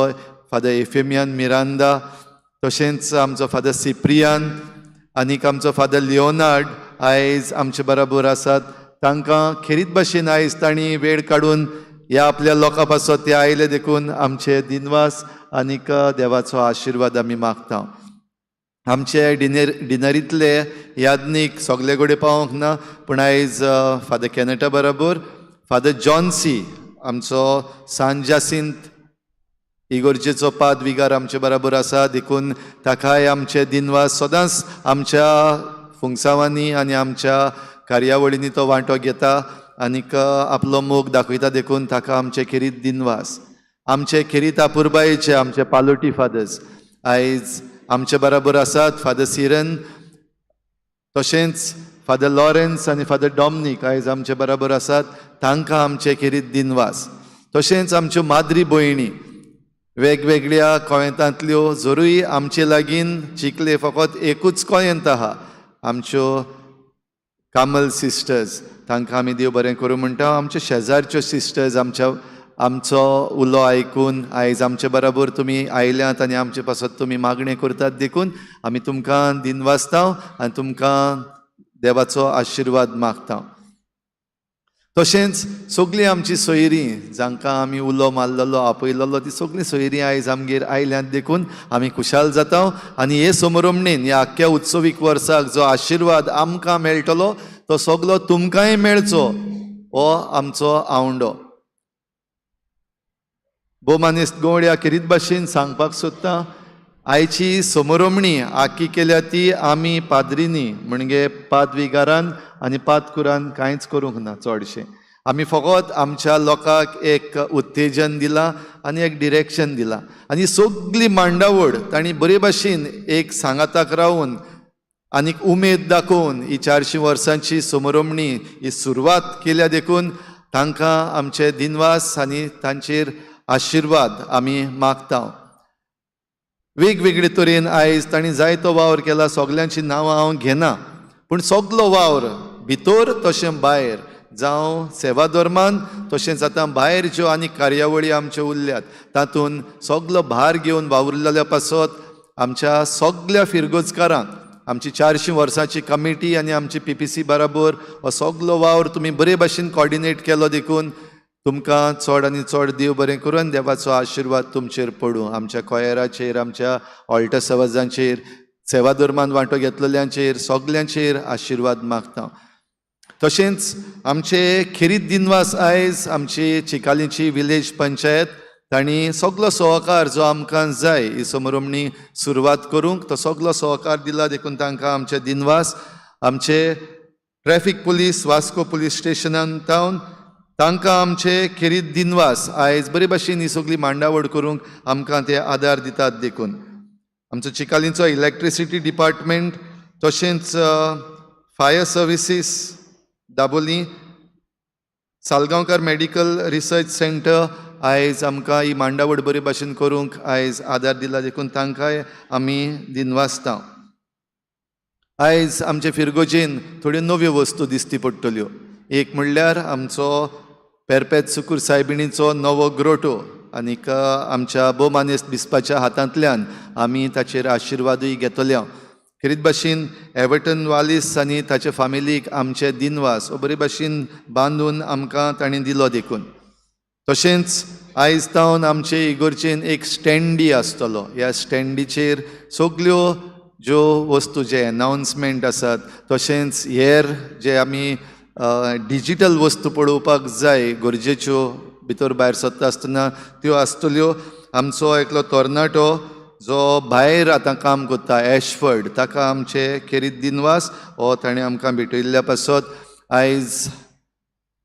फादर एफेमियन मिरांदा, तशेंच आमचो फादर सिप्रियान आनीक आमचो फादर लिओनार्ड आयज आमचे बराबर आसात. तांकां खेरीत भाशेन आयज तांणी वेळ काडून ह्या आपल्या लोकां पासत ते आयले देखून आमचे दिनवास आनीक देवाचो आशिर्वाद आमी मागता. आमचे डिनरींतले याज्ञीक सगले कडेन पावोंक ना, पूण आयज फादर कॅनटा बराबर फादर जॉन्सी आमचो सान जासिंत इगोर्जेचो पादविगार आमचे बराबर आसा देखून ताकाय आमचे दिनवास. सदांच आमच्या फुंगसावांनी आनी आमच्या कार्यावळींनी तो वांटो घेता आनीक आपलो मोग दाखयता देखून ताका आमचे खेरीत दिनवास. आमचे खेरीत आपुरबायेचे आमचे पालोटी फादर्स आयज आमचे बराबर आसात, फादर सिरन, तशेंच फादर लॉरेन्स आनी फादर डॉमनीक आयज आमचे बराबर आसात, तांकां आमचे खेरीत दिनवास. तशेंच आमच्यो माद्री भयणी वेगवेगळ्या कोयेंतांतल्यो, जरूय आमचे लागीं चिखले फकत एकूच कोयेंत आहा, आमच्यो कामल सिस्टर्स, तांकां आमी देव बरें करूं म्हणटा. आमच्यो शेजारच्यो सिस्टर्स आमच्या आमचो उलो आयकून आयज आमचे बराबर तुमी आयल्यात आनी आमचे पासत तुमी मागणें करतात देखून आमी तुमकां दिनवासता आनी तुमकां देवाचो आशिर्वाद मागता. तशेंच सगळीं आमची सोयरीं जांकां आमी उलो मारलेलो आपयलेलो ती सगळीं सोयरीं आयज आमगेर आयल्यांत देखून आमी खुशाल जाता. आनी हे समरमणेन ह्या आख्ख्या उत्सवीक वर्साक जो आशिर्वाद आमकां मेळटलो तो सगलो तुमकांय मेळचो हो आमचो आवंडो. भोवमानेस्त गवड्या खेरीत भाशेन सांगपाक सोदता, आयची समरोमणी आखी केल्या ती आमी पाद्रींनी म्हणजे पादविगारान आनी पादकुरान कांयच करूंक ना. चडशें आमी फकत आमच्या लोकांक एक उत्तेजन दिलां आनी एक डिरेक्शन दिलां आनी सगली मांडावळ तांणी बरे भाशेन एक सांगाताक रावून आनीक उमेद दाखोवन ही 400 वर्सांची समरोमणी ही सुरवात केल्या देखून तांकां आमचे दिनवास आनी तांचेर आशिर्वाद आमी मागता. वेगवेगळे तरेन आयज तांणी जायतो वावर केला, सगल्यांची नांवां हांव घेना, पूण सगलो वावर भितर तशें भायर जावं सेवा धर्मान, तशेंच आतां भायर ज्यो आनी कार्यावळी आमच्यो उरल्यात तातूंत सगलो भार घेवन वावुरलेल्या पासत आमच्या सगल्या फिरगोजकारांक, आमची 400 वर्सांची कमिटी आनी आमची PPC बराबर हो सगलो वावर तुमी बरे भाशेन कॉर्डिनेट केलो देखून तुमकां चड आनी चड देव बरें करून देवाचो आशिर्वाद तुमचेर पडूं. आमच्या कोयराचेर, आमच्या ऑल्टर सवाजांचेर, सेवा धर्मान वांटो घेतलेल्यांचेर, सगल्यांचेर आशिर्वाद मागता. तशेंच आमचे खेरीत दिनवास आयज आमची चिकालीची विलेज पंचायत, तांणी सगलो सहकार जो आमकां जाय ही समरोमणी सुरवात करूंक तो सगलो सहकार दिला देखून तांकां आमचे दिनवास. आमचे ट्रॅफिक पुलीस वास्को पुलीस स्टेशनान तावन तांकां आमचे खेरीत दिनवास. आयज बरे भाशेन ही सगली मांडावळ करूंक आमकां ते आदार दितात देखून आमचो चिकालींचो इलेक्ट्रिसिटी डिपार्टमेंट, तशेंच fire services Dabolim, Salgaonkar medical research centre आयज आमकां ही मांडावळ बरे भाशेन करूंक आयज आदार दिला देखून तांकांय आमी दिनवासता. आयज आमचे फिरगोजेन थोड्यो नव्यो वस्तू दिसती पडटल्यो. एक म्हणल्यार आमचो पेरपेत सुकूर सायबिणीचो नवो ग्रोटो आनीक आमच्या भोवमानेस्त बिस्पाच्या हातांतल्यान आमी ताचेर आशिर्वादूय घेतले. खेरीत भाशेन एवर्टन वालीस आनी ताचे फामिलीक आमचे दिनवास हो बरे भाशेन बांदून आमकां तांणी दिलो देखून. तशेंच आयज तावन आमचे इगोर्जेन एक स्टँडी आसतलो. ह्या स्टँडीचेर सगल्यो ज्यो वस्तू जे एनावन्समेंट आसात, तशेंच हेर जे आमी डिजीटल वस्तू पळोवपाक जाय गरजेच्यो भितर भायर सरता आसतना त्यो आसतल्यो. आमचो एकलो तरणाटो जो भायर आतां काम करता एशफर्ड, ताका आमचे खेरीत दिनवास हो ताणें आमकां भेटयल्ल्या पासत. आयज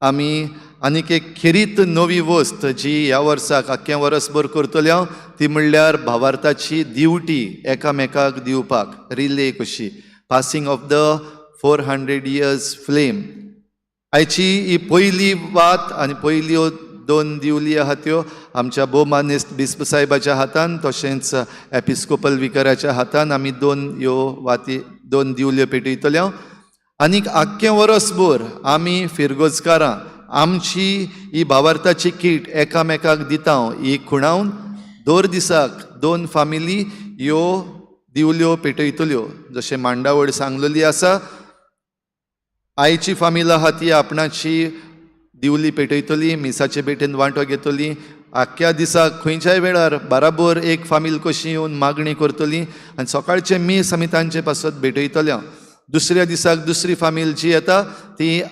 आमी आनीक एक खेरीत नवी वस्त जी ह्या वर्साक आख्खें वर्सभर करतले हांव ती म्हणल्यार भावार्थाची दिवटी एकामेकाक दिवपाक, रिले कशी, passing of the 400 years flame. आयची ही पयली वात आनी पयल्यो दोन दिवली आहा त्यो आमच्या भोवमानेस्त बिस्प साहेबाच्या हातान, तशेंच एपिस्कोपल विकराच्या हातान आमी दोन ह्यो वाती, दोन दिवल्यो पेटयतले. आनीक आख्खें वर्सभर आमी फिरगोजकारां आमची ही भावार्थाची कीट एकामेकाक दिता. ही खुणावन दर दिसाक दोन फामिली ह्यो दिवल्यो पेटयतल्यो. जशें मांडावळ सांगलेली आसा, आयची फामील आहा ती आपणाची दिवली पेटयतली, मिसाचे भेटेन वांटो घेतली. आख्ख्या दिसाक खंयच्याय वेळार बराबर एक फामील कशी येवन मागणी करतली आनी सकाळचें मीस आमी तांचे पासत भेटयतले. दुसऱ्या दिसाक दुसरी फामील जी येता ती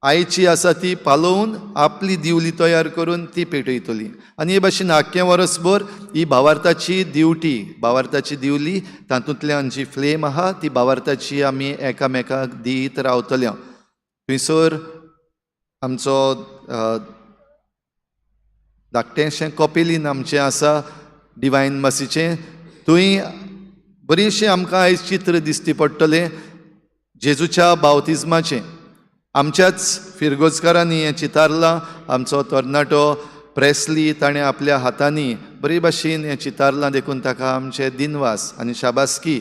आयची आसा ती पालोवन आपली दिवली तयार करून ती पेटयतली. आनी हे भाशेन आख्खें वर्सभर ही भावार्थाची दिवटी, भावार्थाची दिवली तातूंतल्यान जी फ्लेम आहा ती भावार्थाची आमी एकामेकाक दीत रावतले. थंयसर आमचो धाकटेंशें कॉपेलीन आमचें आसा डिवायन मासीचें, थंय बरीचशीं आमकां आयज चित्र दिसती पडटलें जेजूच्या बावतिज्माचें. आमच्याच फिरगोजकारांनी हें चितारलां. आमचो तरणाटो प्रेसली ताणें आपल्या हातांनी बरे भाशेन हें चितारलां देखून ताका आमचे दिनवास आनी शाबासकी.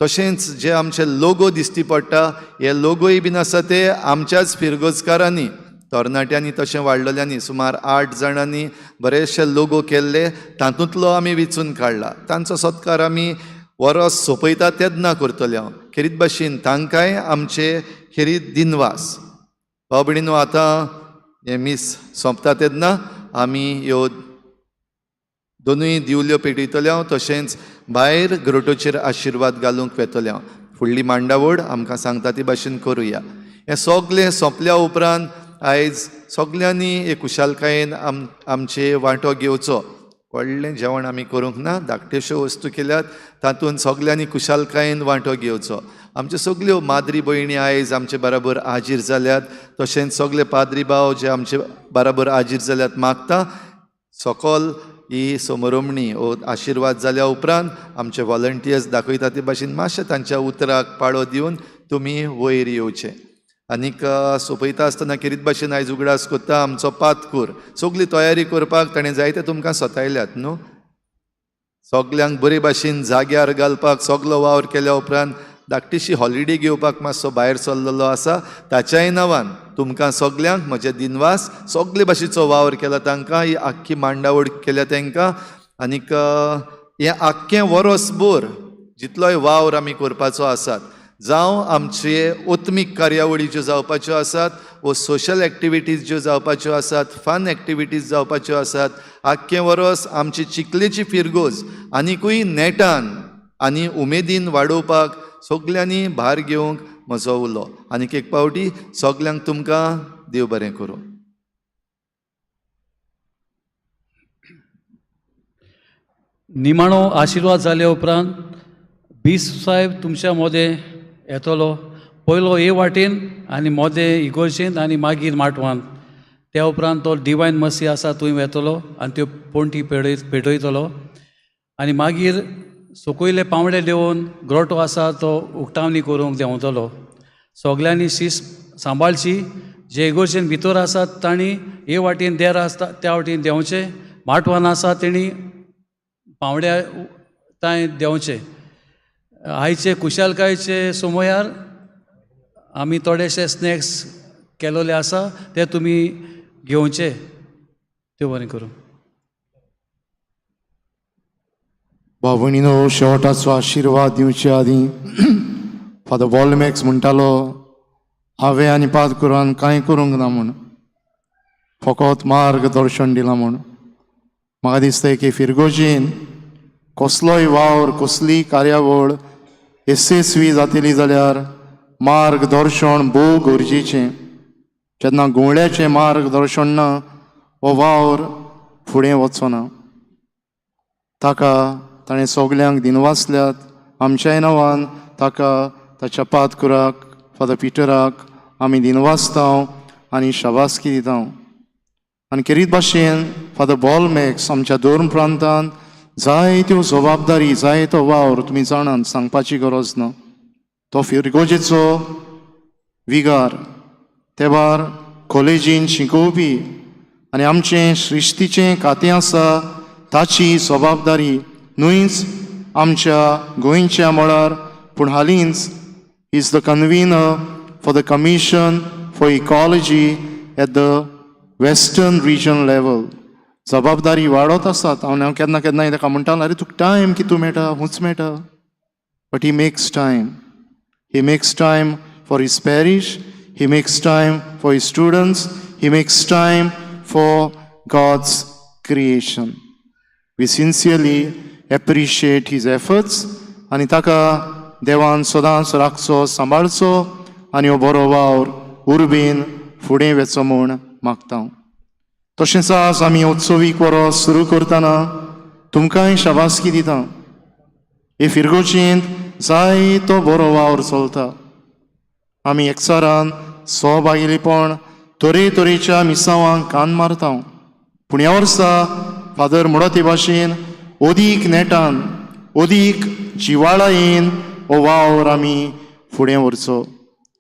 तशेंच जे आमचे लोगो दिसती पडटा हे लोगोय बीन आसा ते आमच्याच फिरगोजकारांनी, तरणाट्यांनी तशें वाडलेल्यांनी सुमार 8 जाणांनी बरेचशे लोगो केल्ले, तातूंतलो आमी विचून काडला. तांचो सत्कार आमी वरस सोंपयता तेन्ना करतले हांव. खेरीत भाशेन तांकांय आमचे खेरीत दिनवास. भाव भयणीनो, आतां हें मीस सोंपता तेन्ना आमी ह्यो दोनूय दिवल्यो पेटयतले हांव, तशेंच भायर ग्रोटोचेर आशिर्वाद घालूंक वेतले हांव. फुडली मांडावळ आमकां सांगता ती भाशेन करुया. हें सगलें सोंपल्या उपरांत आयज सगल्यांनी एक खुशालकायेन आमचे वांटो घेवचो. व्हडलें जेवण आमी करूंक ना, धाकट्योश्यो वस्तू केल्यात तातूंत सगल्यांनी खुशालकायेन वांटो घेवचो. आमच्यो सगल्यो माद्री भयणी आयज आमचे बराबर हाजीर जाल्यात, तशेंच सगले पाद्री भाव जे आमचे बराबर हाजीर जाल्यात, मागता सकल ही समरोमणी ओ आशिर्वाद जाल्या उपरांत आमचे वॉलंटियर्स दाखयता ते भाशेन मातशें तांच्या उतराक पाळो दिवन तुमी वयर येवचे. आनीक सोंपयता आसतना खेरीत भाशेन आयज उगडास कोत्ता आमचो पातकूर सगली तयारी करपाक ताणें जायते तुमकां सतायल्यात न्हू. सगल्यांक बरे भाशेन जाग्यार घालपाक सगलो वावर केल्या उपरांत धाकटीशी हॉलिडे घेवपाक मातसो भायर सरलेलो आसा. ताच्याय नांवान तुमकां सगल्यांक म्हजे दिनवास. सगले भाशेचो वावर केला तांकां, ही आख्खी मांडावळ केल्या तांकां. आनीक हें आख्खें वरसभर जितलोय वावर आमी करपाचो आसात, जावं आमचे ओत्मीक कार्यावळी ज्यो जावपाच्यो आसात वो सोशल एक्टिविटीज ज्यो जावपाच्यो आसात, फन एक्टिविटीज जावपाच्यो आसात, आख्खें वरस आमची चिखलेची फिरगोज आनिकूय नेटान आनी उमेदीन वाडोवपाक सगल्यांनी भार घेवंक म्हजो उलो. आनीक एक पावटी सगल्यांक तुमकां देव बरें करूं. निमाणो आशिर्वाद जाल्या उपरांत बीस साहेब तुमच्या मोदें येतलो. पयलो हे वाटेन आनी मोदें इगोर्जेंत आनी मागीर माटवान. त्या उपरांत तो डिवायन मसी आसा थंय वेतलो आनी त्यो पणटी पेटयतलो आनी मागीर सकयले पांवडे देंवोवन ग्रोटो आसा तो उक्तावणी करूंक देंवतलो. सगल्यांनी शीस सांबाळची. जे इगोर्जेन भितर आसात तांणी हे वाटेन देर आसता त्या वाटेन देंवचें, माटवान आसा तेणी पांवड्या तांय देंवचें. आयचे खुशालकायचे समयार आमी थोडेशे स्नॅक्स केलोले आसा ते तुमी घेवचे. त्यो बरें करूं. भाव भयणीनो, शेवटाचो आशिर्वाद दिवचे आदीं फादर वॉलमॅक्स म्हणटालो, हांवें आनी पाद कुरान कांय करूंक ना म्हूण, फकत मार्गदर्शन दिलां म्हूण. म्हाका दिसता की फिरगोजेन कसलोय वावर, कसलीय कार्यावळ येसस्वी जातली जाल्यार मार्गदर्शन भोव गरजेचें. जेन्ना घुंवळ्याचें मार्गदर्शन ना, हो वावर फुडें वचचो ना. ताका ताणें सगल्यांक दिनवासल्यात. आमच्याय नांवान ताका, ताच्या पादकुराक फादर पिटराक आमी दिनवासता आनी शाबासकी दिता. आनी खेरीत भाशेन फादर बॉलमॅक्स आमच्या धर्म प्रांतांत जायत्यो जबाबदारी, जायतो वावर तुमी जाणात, सांगपाची गरज ना. तो फिरगोजेचो विगार, तेबार कॉलेजीन शिकोवपी आनी आमचें सृश्टीचें खातें आसा ताची जबाबदारी न्हूच आमच्या गोंयच्या मळार, पूण हालींच is the convener for the commission for ecology at the western region level. जबाबदारी वाडत आसात. हांव केन्ना केन्नाय ताका म्हणटालो, आरे तुका टायम कितू मेळटा, हूंच मेळटा. But he makes time. He makes time for his parish, he makes time for his students, he makes time for God's creation. We sincerely appreciate his efforts आनी ताका देवान सदांच राखचो, सांबाळचो आनी हो बरो वावर उर्बेन फुडें वचो म्हूण मागता. तशेंच आज आमी उत्सवीक वरोस सुरू करतना तुमकांय शाबासकी दिता. हे फिरगोजेंत जायतो बरो वावर चलता. आमी एकचारान सहभागीपण तरेतरेच्या मिसावांक कान मारता. पूण ह्या वर्सा फादर म्हणत ते भाशेन अदीक नेटान, अदीक जिवाळायेन हो वावर आमी फुडें व्हरचो.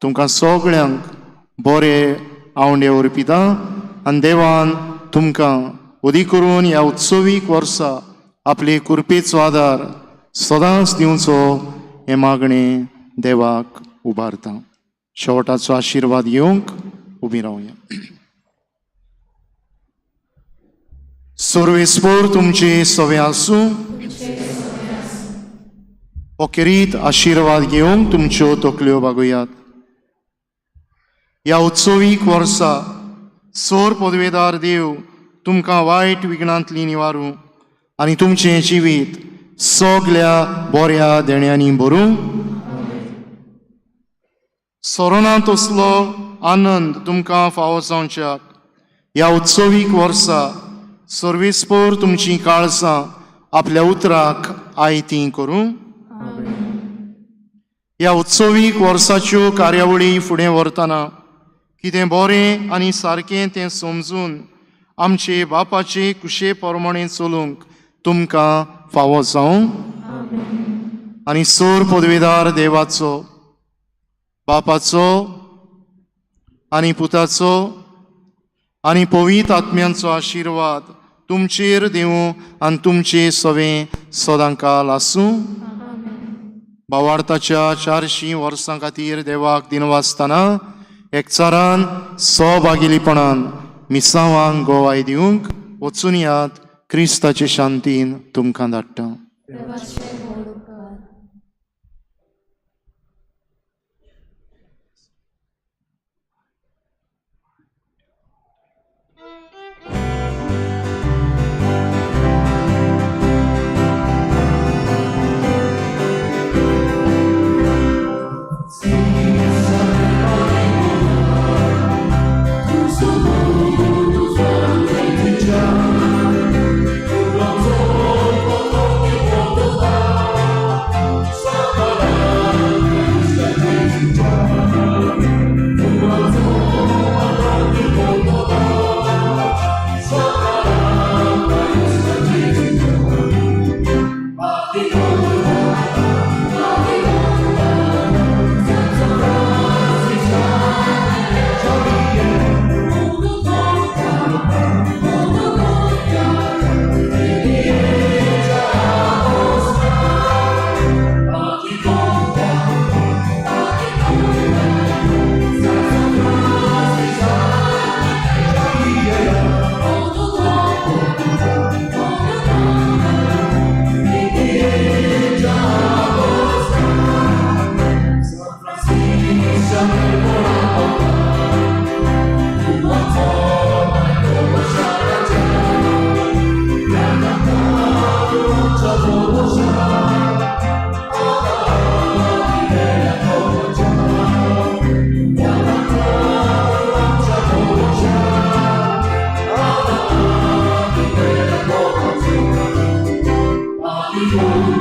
तुमकां सगळ्यांक बरे आवंडे अर्पिता आनी देवान तुमकां अदीक करून ह्या उत्सवीक वर्सा आपले कृपेचो आदार सदांच दिवचो हें मागणें देवाक उबारता. शेवटाचो आशिर्वाद घेवंक उबी रावया. सर्वेस्पोर तुमचे सवे आसूं. ओकेरीत आशिर्वाद घेवंक तुमच्यो तकल्यो बागोयात. ह्या उत्सवीक वर्सा सोर पदवेदार देव तुमकां वायट विघ्नांतली निवारूं आनी तुमचें जिवीत सगल्या बऱ्या देण्यांनी भरूं. सोरोना तसलो आनंद तुमकां फावो जावच्याक ह्या उत्सवीक वर्सा सर्वेस्पोर तुमचीं काळजां आपल्या उतराक आयतीं करूं. ह्या उत्सवीक वर्साच्यो कार्यावळी फुडें व्हरतना कितें बरें आनी सारकें तें समजून आमचे बापाचे कुशे प्रमाणे चलूंक तुमकां फावो जावं. आनी सोर पदवेदार देवाचो, बापाचो आनी पुताचो आनी पवित्र आत्म्यांचो आशिर्वाद तुमचेर दिवं आनी तुमचे सवें सदांकाल आसूं. भावार्थाच्या 400 वर्सां खातीर देवाक दिनवासतना एकचारान सहभागिलीपणान मिसांवांक गोवाय दिवंक वचून यात. क्रिस्ताचे शांतीन तुमकां धाडटा. Thank you.